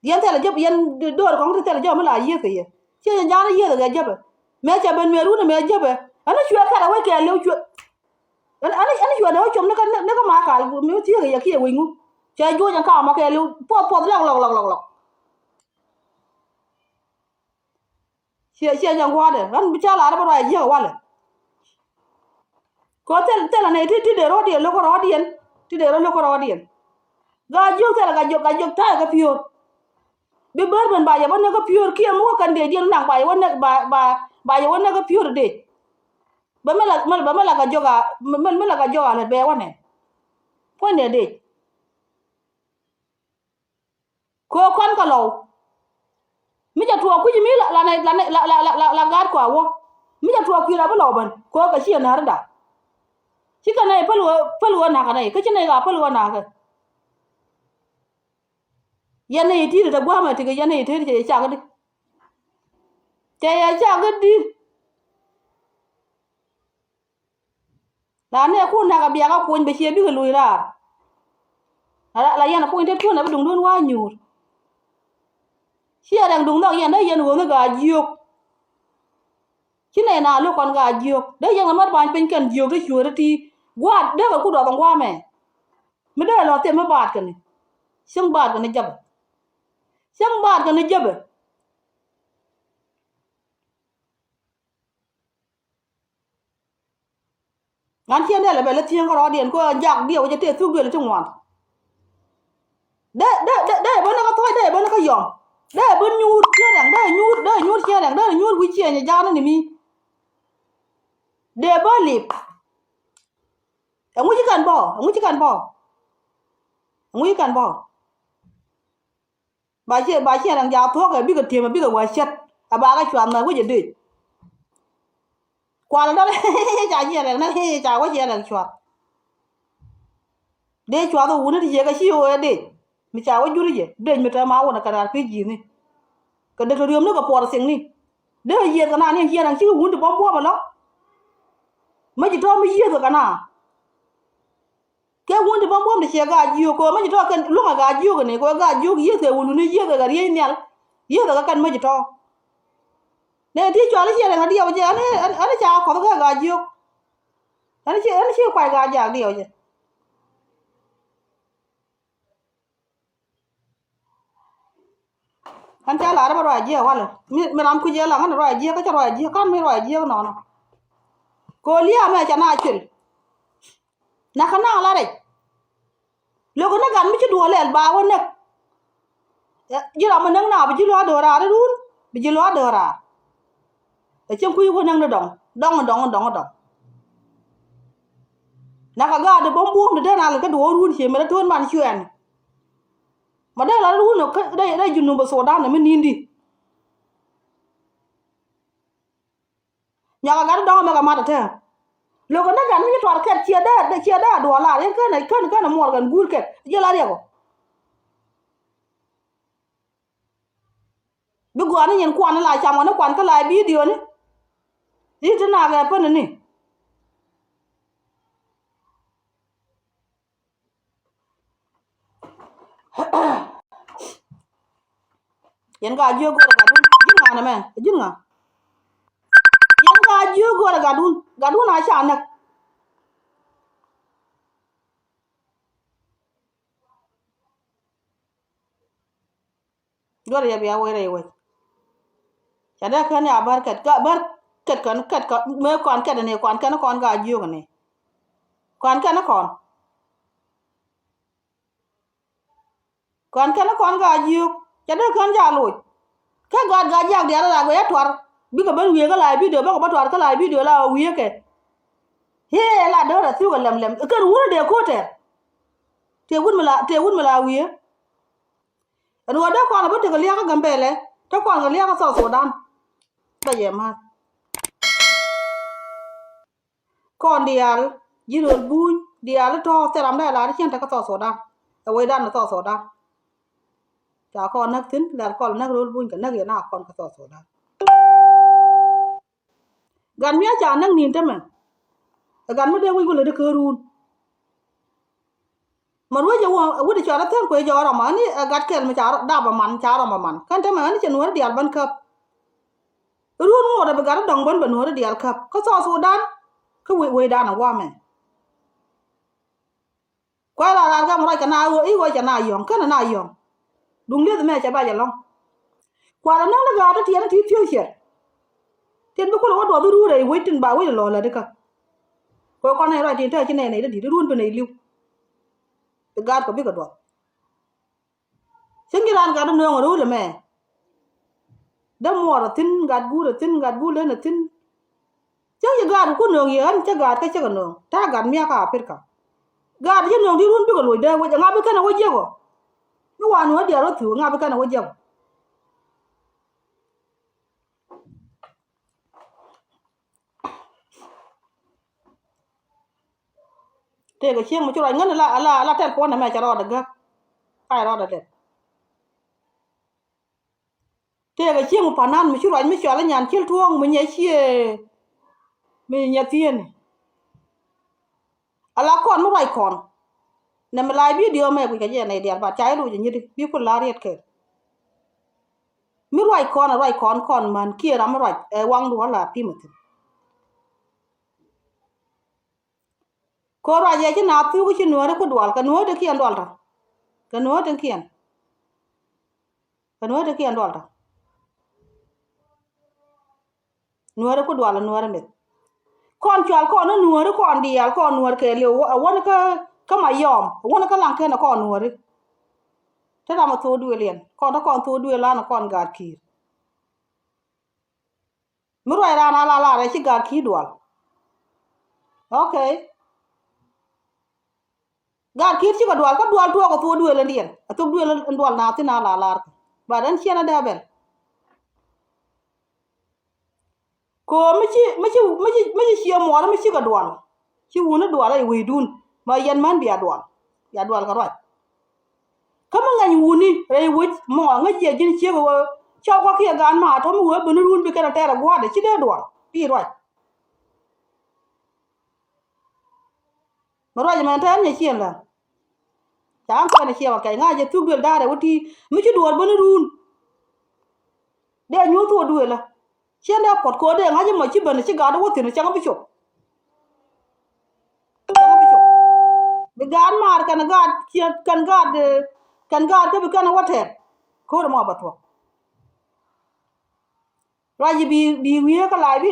Yɛn thɛlɛ jep yɛn do̱r kɔŋ ti thɛlɛ jep mi la yiëth kɛ yɛ ciɛ yɛn ja̱a̱n yiëth kɛ jepɛ. Mëë cɛ ben mëë run mëë jepɛ ɛn cuɛ kɛt a wec kɛ liw cuɛ. Ɛn ɛn cuɛ dee wä com ni kä ni kä ma kal mi wä thiek kɛ yɛ kiɛ wec ŋu. Cɛ juɔc ɛn ka ma kɛ liw puɔth puɔth lɔk lɔk lɔk lɔk lɔk. Ciɛ ciɛ nyɛ gua̱a̱dɛ ɣän bi ca lar bä ruac jiäk walɛ. Kɛ thil thilɛ nɛy ti ti dee rɔ̱diɛn lo̱k rɔ̱diɛn ti dee rɔ lo̱k rɔ̱diɛn. Gaa jiök thilɛ gaa jiök, gaa jiök ta̱a̱ kä piöör. Bi bär ben ba yɛ wä näk kä piöör kiɛ mi wä kɛn dee diɛn naŋ ba yɛ wä näk ba, ba, ba yɛ wä näk kä piöör dee. Bä mi la, mi, bä mi la gaa jiök a, mi, mi la gaa jiök a lät bɛ wä nɛ. Puɔ̱nydɛ dee. Kɛ ɣöö kɔn kɛ lɔw. Mi cɛ tuɔɔk kui̱c mi la, la, la gaat kɔa wä. Mi cɛ tuɔɔk kui̱ la bi lɔw ben kɛ ɣöö kɛ ci ɛ näärida. Cikɛ nɛy päl ɣöö, päl ɣöö na̱kä nɛy kä ci nɛy ɣaa päl ɣöö na̱kä. Yɛn nɛy ti̱i̱t te gua̱a̱mɛ tikɛ yɛn nɛy ti̱i̱t cɛ yɛ cak di. Cɛ yɛ cak di. La nɛ kun nak a biak a kuny bɛ ciɛ bikɛ luc raar. La, la yɛn a kuny te tuɔn a bi duŋdun wa̱a̱ nyuur. Ciɛ rɛŋ duŋ nhɔk yɛn dee yɛn ɣööŋ i̱ gaa jiök. Ci nɛy na lo̱k kɔn gaa jiök dee yɛn a mät ba̱ny piny kɛn jiök te cueeri ti. Gua̱a̱t dee kɛ ku dɔth in gua̱a̱mɛ. Mi dee lɔ thim mi baat kɛn i̱ cieŋ baat kɛn i̱ jäpɛ. Cieŋ baat kɛn i̱ jäpɛ. Ŋa̱n ciɛ nɛl ɛ bɛ lɛ thieŋ kärɔɔdiɛn kɛ ɣöö jak diɛw jɛ tëë thuk duël ti ŋuan. Dee, dee, dee, dee ben kä thuɔ̱c, dee ben kä yɔm. Dee ben nyuur ciɛ rɛŋ, dee nyuur, dee nyuur ciɛ rɛŋ, dee nyuur wi̱c ciɛ nyɛ ja̱a̱n ni mi. Dee ben lip. Ɛŋu ci kɛn bɔ, ɛŋu ci kɛn bɔ. Ɛŋu ci kɛn bɔ. Ba ciɛ, ba ciɛ rɛŋ jaak thuɔ̱k ɛ bikɛ ti̱em ɛ bikɛ wä cät. Ɛ ba kɛ cuath mɛ wec ɛ dec. Kual dɔl ca ciɛ rɛŋ nɛ ca wä ciɛ rɛŋ cuath. Dee cuath ɛ wuni ti ciɛ kɛ ci ɣöö ɛ dec. Mi ca wä juri jɛ dec mi te ma wunɛ kɛ raar pi̱i̱ ji̱i̱ni. Kɛ dek te riömni kɛ puɔr thiŋni. Dee yiëëth kɛ na ni ciɛ rɛŋ cikɛ wuni ti bɔm buɔm ɛlɔ. Mä ci tɔ̱ mi yiëëth kɛ na. Kɛ wun ti bä buɔ̱m ti ciɛ gaa jiök kɛ ɣöö mäc tɔ̱ kɛn luäŋ ɛ gaa jiök ni kɛ ɣöö gaa jiök yiëëth kɛ wuluni yiëëth kɛ riey nhial. Yiëëth kɛ kɛn mäc tɔ̱. Nɛ ti cɔal i̱ ciɛ rɛŋ a diɛw jɛ ɛn, ɛn, ɛn ca kɔth kɛ gaa jiök. Ɛn ci, ɛn ci kuay gaa jaak diɛw jɛ. Ɛn ca lar bä ruac jiɛk walɛ mi, mi ram kui̱c jɛ laŋ ɛn ruac jiɛk kä cä ruac jiɛk ka̱n mi ruac jiɛk nɔnɔ. Kɛ ɣöö lia̱a̱ mɛ ca na cil. Nakä naŋ la rɛc. Lo̱kɛ ni gat mi ci duɔ̱ɔ̱r lɛl ba wä näk. Ji̱ ram mi näk na bi ji̱ lua̱a̱ do̱raar irun bi ji̱ lua̱a̱ do̱raar. Ɛ cieŋ kui̱ wä näk ni dɔŋ dɔŋ dɔŋ dɔŋ dɔŋ. Nakä gaat di bä buɔ̱m di den alɛ kä duɔ̱ɔ̱r run cie mɛ rɛ to̱o̱n man cuɛɛn. Ma dee la run kä dee, dee Junub Sudan mi ni̱n di. Nyɔk a gat dɔ̱ŋ mɛ kɛ mat ɛ tɛɛ. Lo̱k kɛ ni gat mi ci tuar kɛt ciɛ dee, ciɛ dee a duɔl lar yɛn kɛn, kɛn, kɛn muɔr kɛn guur kɛt jiɛ la riɛk ɔ. Bi gua̱a̱r ni nyin kuan ni la cam kɛ ni kuan kä la bidio ni. I̱ ti nak ɛ pän ni. Yɛn ka jiök go̱o̱rɛ gatdun ji̱n ŋa nɛmɛ ji̱n ŋa. Yɛn ka jiök go̱o̱rɛ gatdun gatdun a ca näk. Duɔr yɛ bia wec rɛy wec. Ca dee kän ya bär kɛt, bär kɛt kän, kɛt kän mëë kɔn kɛt ni kɔn kɛn kɔn ka jiök ni. Kɔn kɛn kɔn. Kɔn kɛn kɔn ka jiök. Ca dee kän ja loc. Kä gat gat jak diaal la guɛc a tuar. Bikɛ ben wiee kä la bidio, bäkɛ bä tuar kä la bidio la wiee kɛ. Hiee la dee rɔ thiuk ɛ lɛm lɛm. Kɛn wun dee ko̱tɛ. Tëë wut mi la, tëë wut mi la wiee. Ɛn ɣöö dee kɔn a bä tekɛ lia̱a̱ kä Gambɛlɛ te kɔn kɛ lia̱a̱ kä South Sudan. Bä yɛ ma̱a̱th. Kɔn diaal ji̱ rööl buny diaal i̱ tɔ̱ thil ram dee lar i̱ cieŋ te kä South Sudan. Ɛ wecdan ni South Sudan. Ca kɔn näk thi̱n lɛr kɔn näk rööl buny kɛ näk yɛn a kɔn kä South Sudan. Gat mi a ca näk ni̱n tämɛ. Ɛ gat mi dee wi̱c wä lätdi kä run. Mɛ ruec ɛ wä wut i̱ cɔal a thɛn kuec jɔɔr ɔmɔ ani ɛ gat kɛl mi ca dap ɛ man ca rɔm ɛ man kɛn tämɛ ani cɛ nuɔ̱ɔ̱ri diaal bän käp. Run ŋuɔt ɛ bi gat ɛ dɔ̱ŋ bän bɛ nuɔ̱ɔ̱ri diaal käp kä South Sudan. Kä wec wecdan ɛ guamɛ. Kua̱r lar lar gam ruac kɛ na ɣöö i̱ ɣöö cɛ na yɔ̱ŋ känɛ na yɔ̱ŋ. Duŋ lieth mɛ cɛ ba jɛ lɔ̱ŋ. Kua̱r ɛ näk ni ga̱a̱t ti tiɛɛn ti piööc cɛ. Tin bi kulɛ wä duɔth i̱ ruun rɛy wec tin ba wec lɔ̱ɔ̱l lätdi kä. Kɛ kɔn nɛy ruac tin te ci nɛy nɛy ti di̱t i̱ ruun bi nɛy li̱w. Ti ga̱a̱t kɛ bikɛ duɔth. Cäŋ ji̱ raan gat ɛ nööŋ ɛ ro̱o̱l ɛmɛ. Dämuɔɔr ɛ thi̱n, gat guur ɛ thi̱n, gat guur len ɛ thi̱n. Cäŋ ji̱ gaat ku nööŋ yɛ ɣän cä gaat kä cä kɛ nööŋ. Ta̱a̱ gat mia̱k kä Aprika. Gaat cä nööŋ di̱t run bikɛ loc dee wec, ɛŋa bi kɛn ɛ wä jiäk ɔ? Mi wa nuɔ̱ɔ̱r diaal wä thi̱i̱k, ɛŋa bi kɛn ɛ wä jiäk ɔ? Tëëkɛ cieŋ mi ci ruac ŋän ala, ala, ala tɛl puɔ̱n ɛmɛ cɛ rɔɔdɛ gäk. Ay rɔɔdɛ tɛl. Tëëkɛ cieŋ mi pa̱n nan mi ci ruac mi cɔal i̱ Nyan Cil Tuɔ̱ɔ̱ŋ mi nyɛ cië mi nyɛ thieen. Ala kɔn mi ruac kɔn. Nɛ mi la̱a̱c bidio mɛ guic kɛ jɛ nɛy diaal, bat ca i̱ luc inyiti bi kul la riet kɛ. Mi ruac kɔn, a ruac kɔn, kɔn män kiɛ ram mi ruac ɛ waŋdu ala pi̱m a thi̱n. Kɛ ruac ɛ ci na thuk ci nuääri ku dual, kɛ nuääri ti kiɛn dual tɔ. Kɛ nuääri ti kiɛn. Kɛ nuääri ti kiɛn dual tɔ. Nuääri ku dual, nuääri mith. Kɔn cual kɔn ni nuääri kɔn diaal, kɔn nuäär kɛɛliw, a wäni kä, kä Mayɔm, a wäni kä Laŋkɛn, a kɔn nuääri. Te ram a thok duëël yɛn, kɔn te kɔn thok duëël lan, a kɔn gaat ki̱i̱r. Mi ruac raan a la lar ɛ ci gaat ki̱i̱r dual. Okay. Gaat ki̱i̱r cikɛ dual, kä dual tuɔɔk a thok duëël ɛn diɛn, a thok duëël ɛn dual na thi̱n a la lar kɛ. Bat ɛn ciɛn a dee bɛl. Kɛ ɣöö mi ci, mi ci, mi ci, mi ci ciɛ muɔɔr mi cikɛ dual. Ci wuni dual a i̱ wecdun. Ma yɛn män bia dual. Bia dual kɛ ruac. Kä mi ŋɛny wuni rɛy wec mɔ ŋäc jiɛ ji̱n ciek ɣöö cɔw kɔkiɛ gaan ma tɔ̱ mi wee ben run bi kɛn a tɛɛr a gua̱a̱dɛ ci dee dual. Ti ruac. Mi ruac mɛn tɛɛr nyɛ ciɛn la. Ca ɣän kuɛn a ciɛ wa kɛc ŋa̱c jɛ thuk duël da̱a̱r ɛ wä ti mi ci duɔ̱ɔ̱r ben run. Dee nyuur thuɔ̱ɔ̱r duël la. Ciɛn dee puɔt ko̱o̱r dee ŋa̱c imɔ ci ben ci gaat wä thi̱n cäŋ bi cop. Cäŋ bi cop. Bi gaat maar kɛn gaat ciɛ kɛn gaat, eh, kɛn gaat kä bi kɛn wä tɛɛr. Ko̱o̱r imɔ bɛ thuɔ̱k. Ruac ji̱ bi, bi wiee kä la̱a̱c bi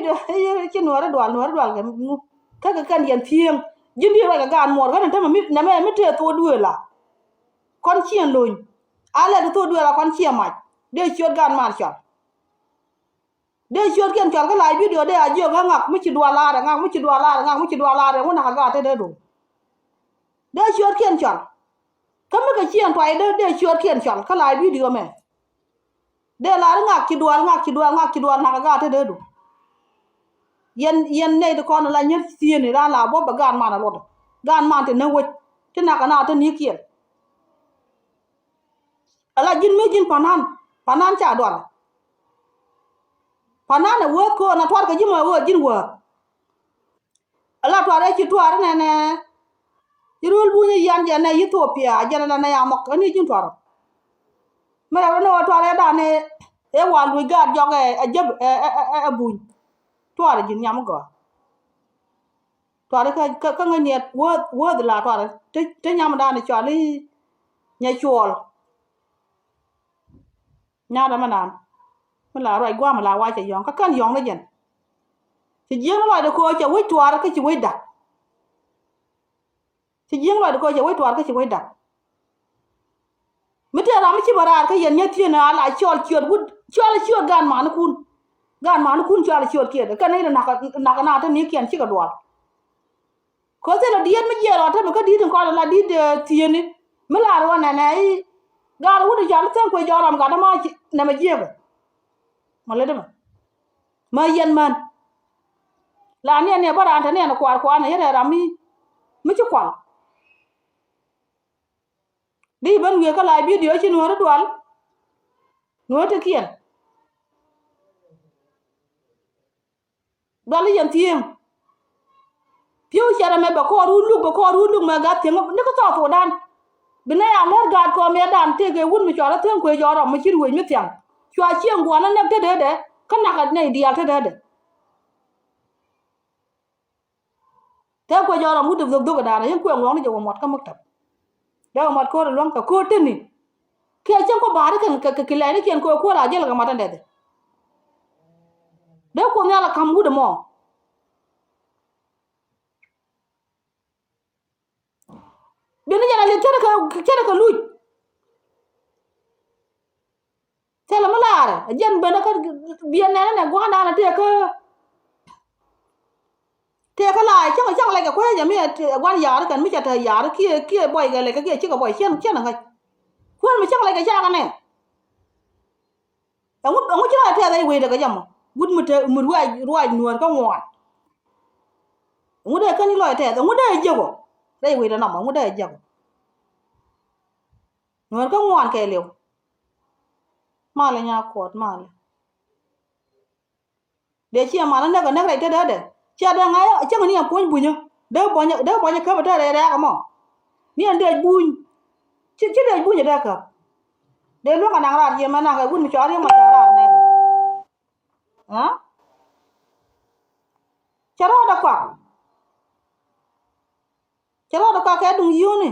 ci nuääri dual, nuääri dual kɛ ŋu. Kä kɛ kɛn yɛn thieŋ. Ji̱n di ruac kɛ gaat muɔɔr kä ni tämɛ mi, nɛmɛ mi tëë thok duëël la. Kɔn ciɛn lony. A lɛt thok duëël la kɔn ciɛ mac. Dee ciöt gaat maar cɔal. Dee ciötkiɛn cɔal kä la̱a̱c bidio dee a jiök ɣä ŋak mi ci dual laarɛ, ŋak mi ci dual laarɛ, ŋak mi ci dual laarɛ, ŋu nak a gaat te dee duŋ. Dee ciötkiɛn cɔal. Kä mi kɛ ciɛn tuay dee, dee ciötkiɛn cɔal kä la̱a̱c bidio mɛ. Dee laar ŋak ci dual, ŋak ci dual, ŋak ci dual, nak a gaat te dee duŋ. Yɛn, yɛn nɛy ti kɔn la nyär thieen i̱ raan la bä bɛ gaat man a luɔt. Gaat man ti näk wec. Ti nak a na te ni kiɛn. Ala ji̱n mi ji̱n panan, panan ca dual. Panan ɛ wääth köön a tuar kɛ ji̱ mɔ ɣöö ji̱n wääth. Ala tuar ɛ ci tuar nɛnɛ. Ci rul buny i̱ yan jɛ nɛ Ethiopia jɛn ala nɛ ya mɔk ɛn i̱ ji̱n tuar. Mi rɛw ni wä tuar ɛ dan ɛ wa luc gaat jɔk ɛ, ɛ jɛp ɛ, ɛ, ɛ, ɛ buny. Tuar ji̱n nyam gɔaa. Tuar kä, kä, kä ŋäc niɛt wääth, wääth la tuar. Te, te nyam dan cɔal i̱ nyɛ cuɔl. Nyaat ɛmɛ naan mi la ruac gua̱a̱m la wac cɛ yɔ̱ŋ kä kän yɔ̱ŋ ni jɛn. Ci jiäkni lɔcdɛ köö cɛ wec tuaar kä ci wec da̱k. Ci jiäkni lɔcdɛ köö cɛ wec tuaar kä ci wec da̱k. Mi tëë ram mi ci bä raar kä yɛn nyäthiën a la cɔl ciöt wut, cɔl ciöt gaan manikun. Gaan manikun cɔl ciöt kiɛt kɛn ni nak, nak na te ni kiɛn cikɛ dual. Köth thilɛ diet mi jiɛɛr ɔ tämɛ kä di̱t in kɔn in la di̱t, eh, thieni mi lar wä nɛnɛ i̱ gal wut in ca li thäŋ kuec jɔk ram gat däma nɛmɛ jiɛɛkɛ. Mɔ lät dämɛ mɛ yɛn män. La niɛn niɛ bä raan te niɛn kuaar kuaar nɛ yɛn rɛɛ ram mi mi ci kual. Di ben wiee kä la bidio ci nuɔ̱ɔ̱ri dual. Nuɔ̱ɔ̱ri ti kiɛn. Dual i̱ yɛn thieŋ. Pi̱w cɛrɛ mɛ bɛ kɔɔr wun luk, bɛ kɔɔr wun luk mɛ gat thieŋ ni kä South Sudan. Bi nɛ ya lɛr gaat kɔɔr mɛ dan tëëkɛ wun mi cɔal a thieŋ kuec jɔɔr ram mi cir wec mi thiaŋ. Cua cieŋ gua̱n a nɛk te dee dɛ kä nak a nɛy diaal te dee dɛ. Te kuec jɔɔr ram wut dhok dhok dan a yɛn kuɛ ŋuɔk ni jɛ wä muɔt kä maktab. Dee wä muɔt ko̱r a luäŋ kɛ ko̱r te ni. Kiɛ cieŋ kɔ ba̱a̱ri kɛn kɛ, kɛ, kɛ lɛyni kiɛn kɛ wä kuäär a jɛl kɛ mat ɛn dɛth. Dee kuoth nhial a ka̱m wut ɛmɔ. Biɛni jɛn a liɛth cärɛ kɛ, cärɛ kɛ luc. Thilɛ mi laarɛ a jiɛn ben kä biɛn nɛnɛ nɛ gua̱a̱r naan a tëë kä tëë kä laarɛ cäŋ cäŋ lɛc kɛ kuec jɛ mi ɛ gua̱n ya̱a̱r kɛn mi cɛ te ya̱a̱r kiɛ kiɛ buɔy kɛ lɛc kɛ kiɛ cikɛ buɔy ciɛn ciɛn a ŋäc. Kuäär mi cäŋ lɛc kɛ cakɛ nɛn. Ɛŋu ɛŋu ci rɔɔdɛ tɛth rɛy wecdɛ kɛ jɛ mɔ wut mi te mi ruac ruac nuäär kä ŋuan. Ɛŋu dee kän ci lɔc tɛth ɛŋu dee jiäk ɔ rɛy wecdɛ nɔmɔ ɛŋu dee jiäk ɔ. Nuäär kä ŋuan kɛɛliw. Malɛ nya kuɔt malɛ. Dee ciɛ man näk a näk rɛy te dee dɛ ciɛ dee ŋa̱c cäŋ ni ɛn puɔ̱ny bunyä dee buɔ̱nyä dee buɔ̱nyä käp a te rɛy rɛɛk ɛmɔ. Ni ɛn dee buny ci ci dee buny a dee käp. Dee luäk a naŋ raar ciɛ mɛ naŋ kɛ wut mi cɔal riɛm a cɔal raar nɛk. Aa cɛ rɔɔdɛ kɔak. Cɛ rɔɔdɛ kɔak kɛ duŋ yio̱o̱ni.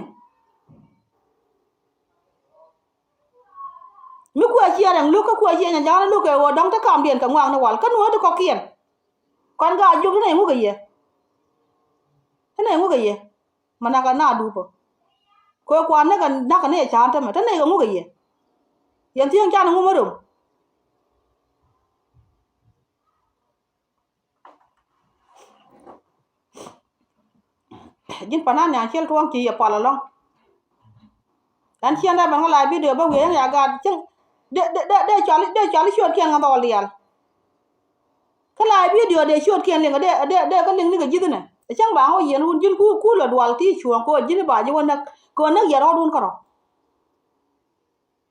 Mi kuɛ ciɛ rɛŋ lo̱k kä kuɛ ciɛ nyaja̱a̱n lo̱k kɛ ɣöö dɔ̱ŋ te kamdiɛn kɛ ŋuakni wal kä nuɔ̱ɔ̱ri ti kɔ̱kiɛn. Kɔn gaa jiök ti nɛy ŋuk kɛ yɛ. Ti nɛy ŋuk kɛ yɛ. Mɛ nak ɛ na duupä. Kɛ kuan näk ɛ nak ɛ ni ɛ ca̱a̱n tämɛ te nɛy kɛ ŋuk kɛ yɛ. Yɛn thieŋ can ɛ ŋuk mä röm. Ji̱n panan nyan ciel tuɔ̱ŋ ci yɛ pal ɛlɔ̱ŋ. Ɛn ciɛn dee ben kä la bidio bä wiee ɛn ya gaat cieŋ. Dee dee dee cual dee cual ciötkiɛn ŋa dhɔɔl diaal. Kä la bidio dee ciötkiɛn liŋ dee dee dee kä liŋ ni kɛ ji̱th nɛ. Ɛ cäŋ ba ŋɔ yiɛn wun ji̱n ku ku lɔ dual ti cuɔ̱ɔ̱ŋ kɛ ɣöö ji̱n ba ji̱ wä näk kɛ ɣöö näk yɛ rɔɔdun kärɔ̱.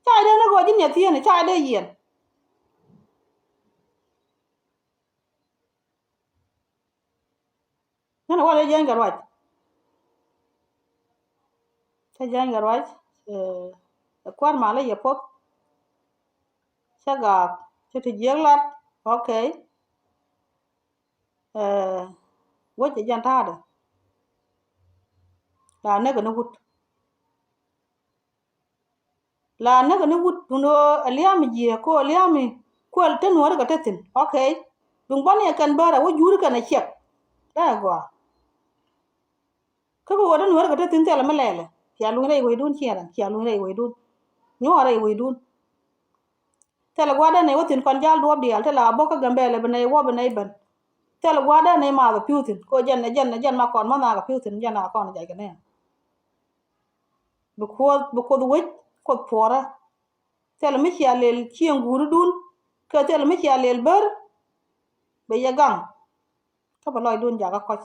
Ca dee näk ɣöö ji̱n yɛ thieen ca dee yiɛn. Ŋän ɛ wal ɛ jiɛny kɛ ruac. Cä jiɛny kɛ ruac. Ɛ kua̱r malä yɛ puɔth. Cä gaak cä ti jiɛk lat. Ok. Ɛ wec ɛ jɛn ta̱a̱dɛ. La näk ɛ ni wut. La näk ni wut duŋ ɣöö ɛ lia̱a̱mi jiääk kɛ ɣöö lia̱a̱mi kuäl te nuääri kɛ te thi̱n. Ok. Duŋ bä ni ɛ kɛn bärä wä juuri kɛn ɛ ciɛk. Dee ɛ gɔaa. Kä kɛ ɣöö te nuääri kɛ te thi̱n thilɛ mi lɛɛlɛ. Cia luny rɛy wecdun ciɛ rɛŋ cia luny rɛy wecdun. Nyuɔɔr rɛy wecdun. Thilɛ gua̱a̱r dee nɛy wä thi̱n kɔn jal duɔ̱ɔ̱p diaal thilɛ a bo̱k kä Gambɛlɛ bi nɛy wä bi nɛy ben. Thilɛ gua̱a̱r dee nɛy maath ɛ pi̱w thi̱n kɛ ɣöö jɛn ɛ jɛn ɛ jɛn ma kɔn mä nhaak ɛ pi̱w thi̱n jɛn a kɔn ɛ jac kɛ nɛɛn. Bi kuoth bi kuoth wec kuoth puɔrä. Thilɛ mi cia lel cieŋ guuridun kɛ thilɛ mi cia lel bär. Bɛ yɛ gaŋ kä bɛ lɔcdun jakä kɔc.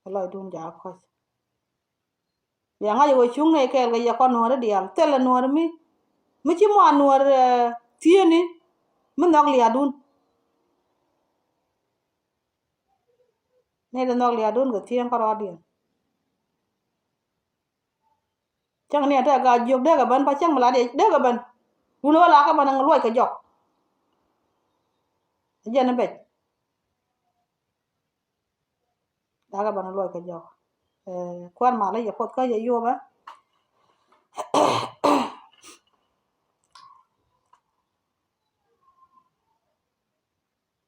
Bɛ lɔcdun jakä kɔc. Bia ŋa̱c ɛ ɣöö cuŋ nɛy kɛɛl kɛ yɛ kɔn nuääri diaal thilɛ nuääri mi mi ci muan nuäär thieni mi nhɔk lia̱a̱dun. Nɛy ti nhɔk lia̱a̱dun kɛ thieŋ kärɔɔdiɛn. Cäŋ ni a te gaa jiök dee kɛ ben pa cäŋ mi la diɛ dee kɛ ben. Dun ɣä la kɛ ben luɔc kɛ jɔk. Jɛn ni bec. Dakä bän luɔc kɛ jɔk. Kuan malä yɛ puɔth kä yɛ yopɛ.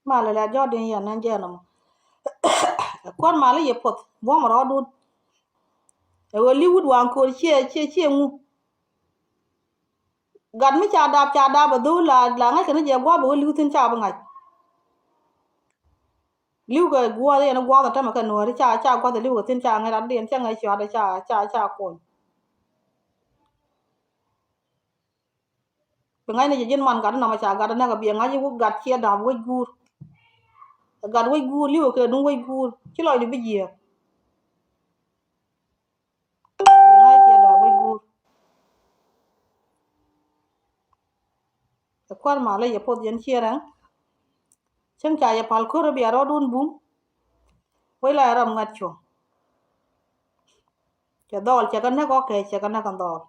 Malä lɛ jɔt din yɛn nɛn jɛn ɔmɔ. Kuan malä yɛ puɔth buɔmɔ rɔɔdun. Ɛ ɣöö li̱w wut waŋ ko̱r ciɛ ciɛ ciɛ ŋu. Gat mi ca dap ca dap a dho̱o̱l la la ŋa̱c kɛn jɛ gua̱a̱p a wä li̱w thi̱n ca bi ŋa̱c. Li̱w kɛ gua̱a̱th yɛn gua̱a̱th a tämɛ kɛ nuääri ca ca gua̱th a li̱w kɛ thi̱n ca ŋäc rat diɛn ca ŋäc cua̱t ca ca ca kuɔny. Bi ŋa̱c ni jɛ ji̱n man gat inɔmɔ ca gat a näk a biɛ ŋa̱c i̱ wä gat ciɛ dap wec guur. Gat wec guur li̱w kɛ duŋ wec guur ci lɔcdu bi jiääk. Ŋa̱c ciɛ dɔɔk wec guur. Ɛ kuäär malä yɛ puɔth yɛn ciɛ rɛŋ. Cäŋ ca yɛ pal ko̱r bia rɔɔdun bum. Wec la yɛ ram ŋuɛt cuɔ̱ŋ. Cɛ dhɔɔl cɛ kɛ näk ɔkɛ cɛ kɛ näk kɛ dhɔɔl.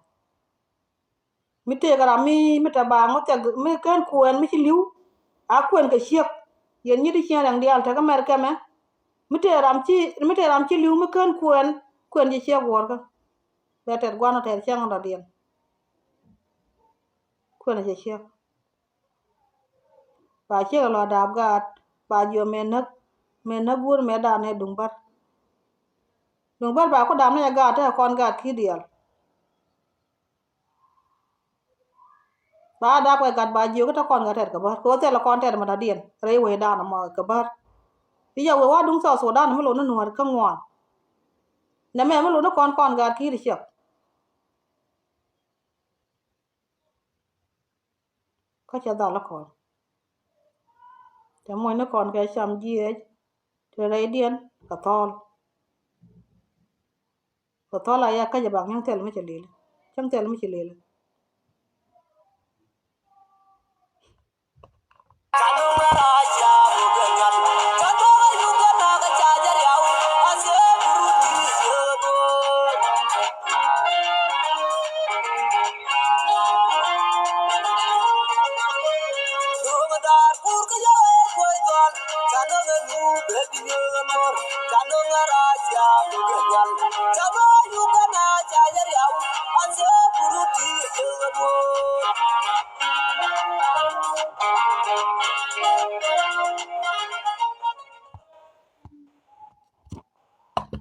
Mi tëëkɛ ram mi mi te baaŋ mi thiak mi kään kuɛɛn mi ci li̱w. A kuɛn kɛ ciek. Yɛn nyi ti ciɛn rɛŋ diaal tekä mɛr kɛmɛ. Mi tëë ram ci mi tëë ram ci li̱w mi kään kuɛɛn kuɛn ci ciek guɔ̱ɔ̱rkä. Bɛ tɛt gua̱n ɔ tɛt cäŋ dɔ̱diɛn. Kuɛn ci ciek. Ba ciek lɔ daap gaat ba jiɔ mëë näk mëë näk guur mëë daap nɛ duŋ bär. Duŋ bär ba ku daap nɛ jɛ gaat tekɛ kɔn gaat ki̱i̱t diaal. Ba dak kuɛ gat ba jiök kä te kɔn kɛ tɛt kɛ bär kɛ ɣöö thilɛ kɔn tɛt mɛ dɔ̱diɛn rɛy wecdan ɛmɔ kɛ bär. Ti yɛ wee wa duŋ South Sudan mi lotni nuäär kä ŋuan. Nɛmɛ mi lotni kɔn kɔn gat ki̱i̱r ciɛk. Kä cɛ dhal kɔn. Cɛ muɔ̱cni kɔn kɛ cam jiɛc ti rɛydiɛn kɛ thɔɔl. Kɛ thɔɔl a yɛ kä jɛ bak cäŋ thil mi cɛ lili. Cäŋ thil mi cɛ lili.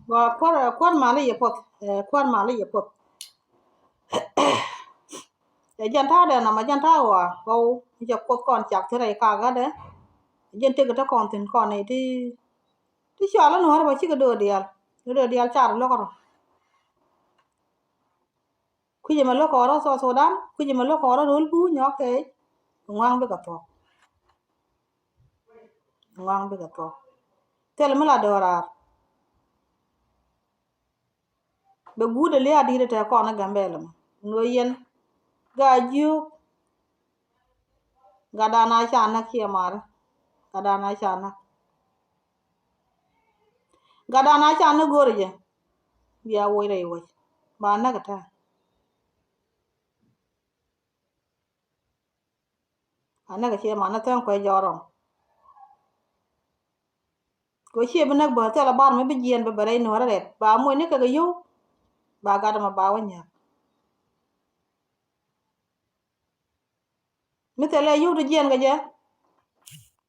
Gua kuɔr, kuɔr mali yɛ puɔth, eh, kuɔr mali yɛ puɔth. Ɛ jɛn ta̱a̱ dɛ nɔmɔ jɛn ta̱a̱ wa kɔw jɛ kuɔth kɔn cak thirɛ i kak ɣädɛ. Jɛn tëk tä kɔn thi̱n kɔn i ti ti cɔal in wär bä cikɛ do̱o̱ diaal. Do̱o̱ diaal car lo̱k rɔ. Kui̱c ɛmɛ lo̱k kɔɔrä South Sudan, kui̱c ɛmɛ lo̱k kɔɔrä ro̱l buuny, okay. Ŋuaŋ bikɛ thuɔ̱k. Ŋuaŋ bikɛ thuɔ̱k. Thil mi la do̱raar. Bɛ guut ɛ lia̱a̱ di̱i̱t ɛ tɛɛ kɔn ɛ Gambɛl ɛmɔ. Nuɔ yɛn. Gaa jiök. Gatdan a ca näk ciɛ maari. Gatdan a ca näk. Gatdan a ca näk go̱o̱rɛ jɛ. Bia woc rɛy wec. Ba näk ɛ tɛɛ. A näk ɛ ciɛ man ni thäŋ kuɛ jɔrɔ. Kɛ ciɛ bi näk bä thilɛ bar mi bi jiɛn bä bɛ rɛy nuɔrɛ rɛt ba muɔc ni kɛ kɛ yio̱w. Ba gat ɛmɔ ba wä nyääk. Mi thilɛ yio̱w ti jiɛn kɛ jɛ.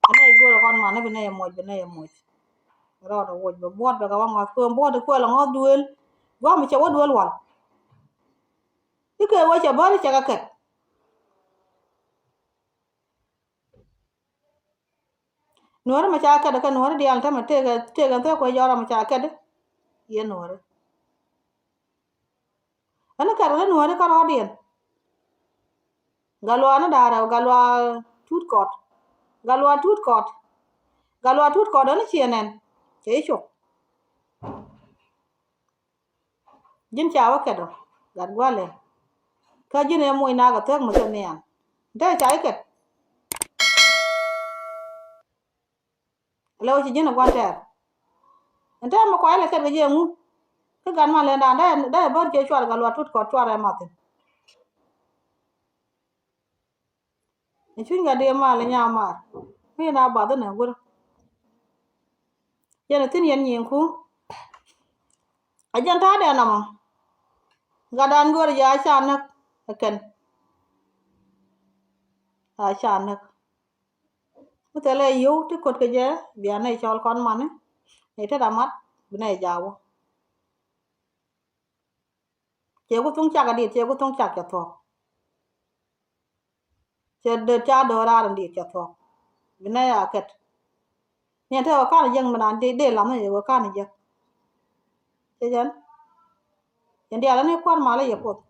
Bi nɛy go̱o̱rɛ kɔn man ni bi nɛy muɔc, bi nɛy muɔc. Rɔɔdɛ woc bɛ buɔt bɛ kɛ wä ŋɔth kuɛ buɔt ti kuɛ lɛ ŋɔth duëël. Gua̱a̱m cɛ wä duëël wal. Ikɛ wä cɛ bäri cɛ kɛ kɛt. Nuɔ̱ɔ̱ri mɛ ca kɛt kɛ nuɔ̱ɔ̱ri diaal tämɛ tëëkɛ tëëkɛ thok kuɛ jɔrɔ mɛ ca kɛt. Yɛ nuɔ̱ɔ̱ri. Ɛn kɛt kɛ nuɔ̱ɔ̱ri kä rɔɔdiɛn. Galua ni da̱a̱ rɛw galua tut kɔt. Galua tut kɔt. Galua tut kɔt ɛn ciɛ nɛn. Cɛ i̱ cop. Ji̱n ca wä kɛt ɔ gat gua̱lɛ. Kä ji̱n ɛ moc nak ɛ thäk mi kɛ nhiam. Nte ca i̱ kɛt. Lɛ wä ci ji̱n ɛ gua̱n tɛɛr. Nte mi kuay lɛ kɛt kɛ jiɛ ŋu. Kä gat ma lɛn da̱a̱n dee bär ciɛ cuar gat luat tut kɔt cuar ɛ mathin. Ni cuny gat diɛ mal inya mar mi na bath inɛ wur. Yɛn ithin yɛn nyiŋku. A jɛn ta̱a̱ dɛn nɔmɔ. Gat dan go̱r jɛ a ca näk ɛ kɛn. A ca näk. Mi thilɛ yio̱w ti ko̱t kɛ jɛ bia nɛy cɔl kɔn mani. Nɛy te damat bi nɛy jaw. Ciɛ ku thuŋ cak adit, ciɛ ku thuŋ cak cɛ thuɔ̱k. Cɛ dee ca do̱raar in dit cɛ thuɔ̱k. Bi nɛy a kɛt. Niɛn te wä kan jiäk mi naan dee lam ni wä kan jiäk. Cɛ jɛn. Yɛn diaal ni kuan mal i̱ yɛ puɔth.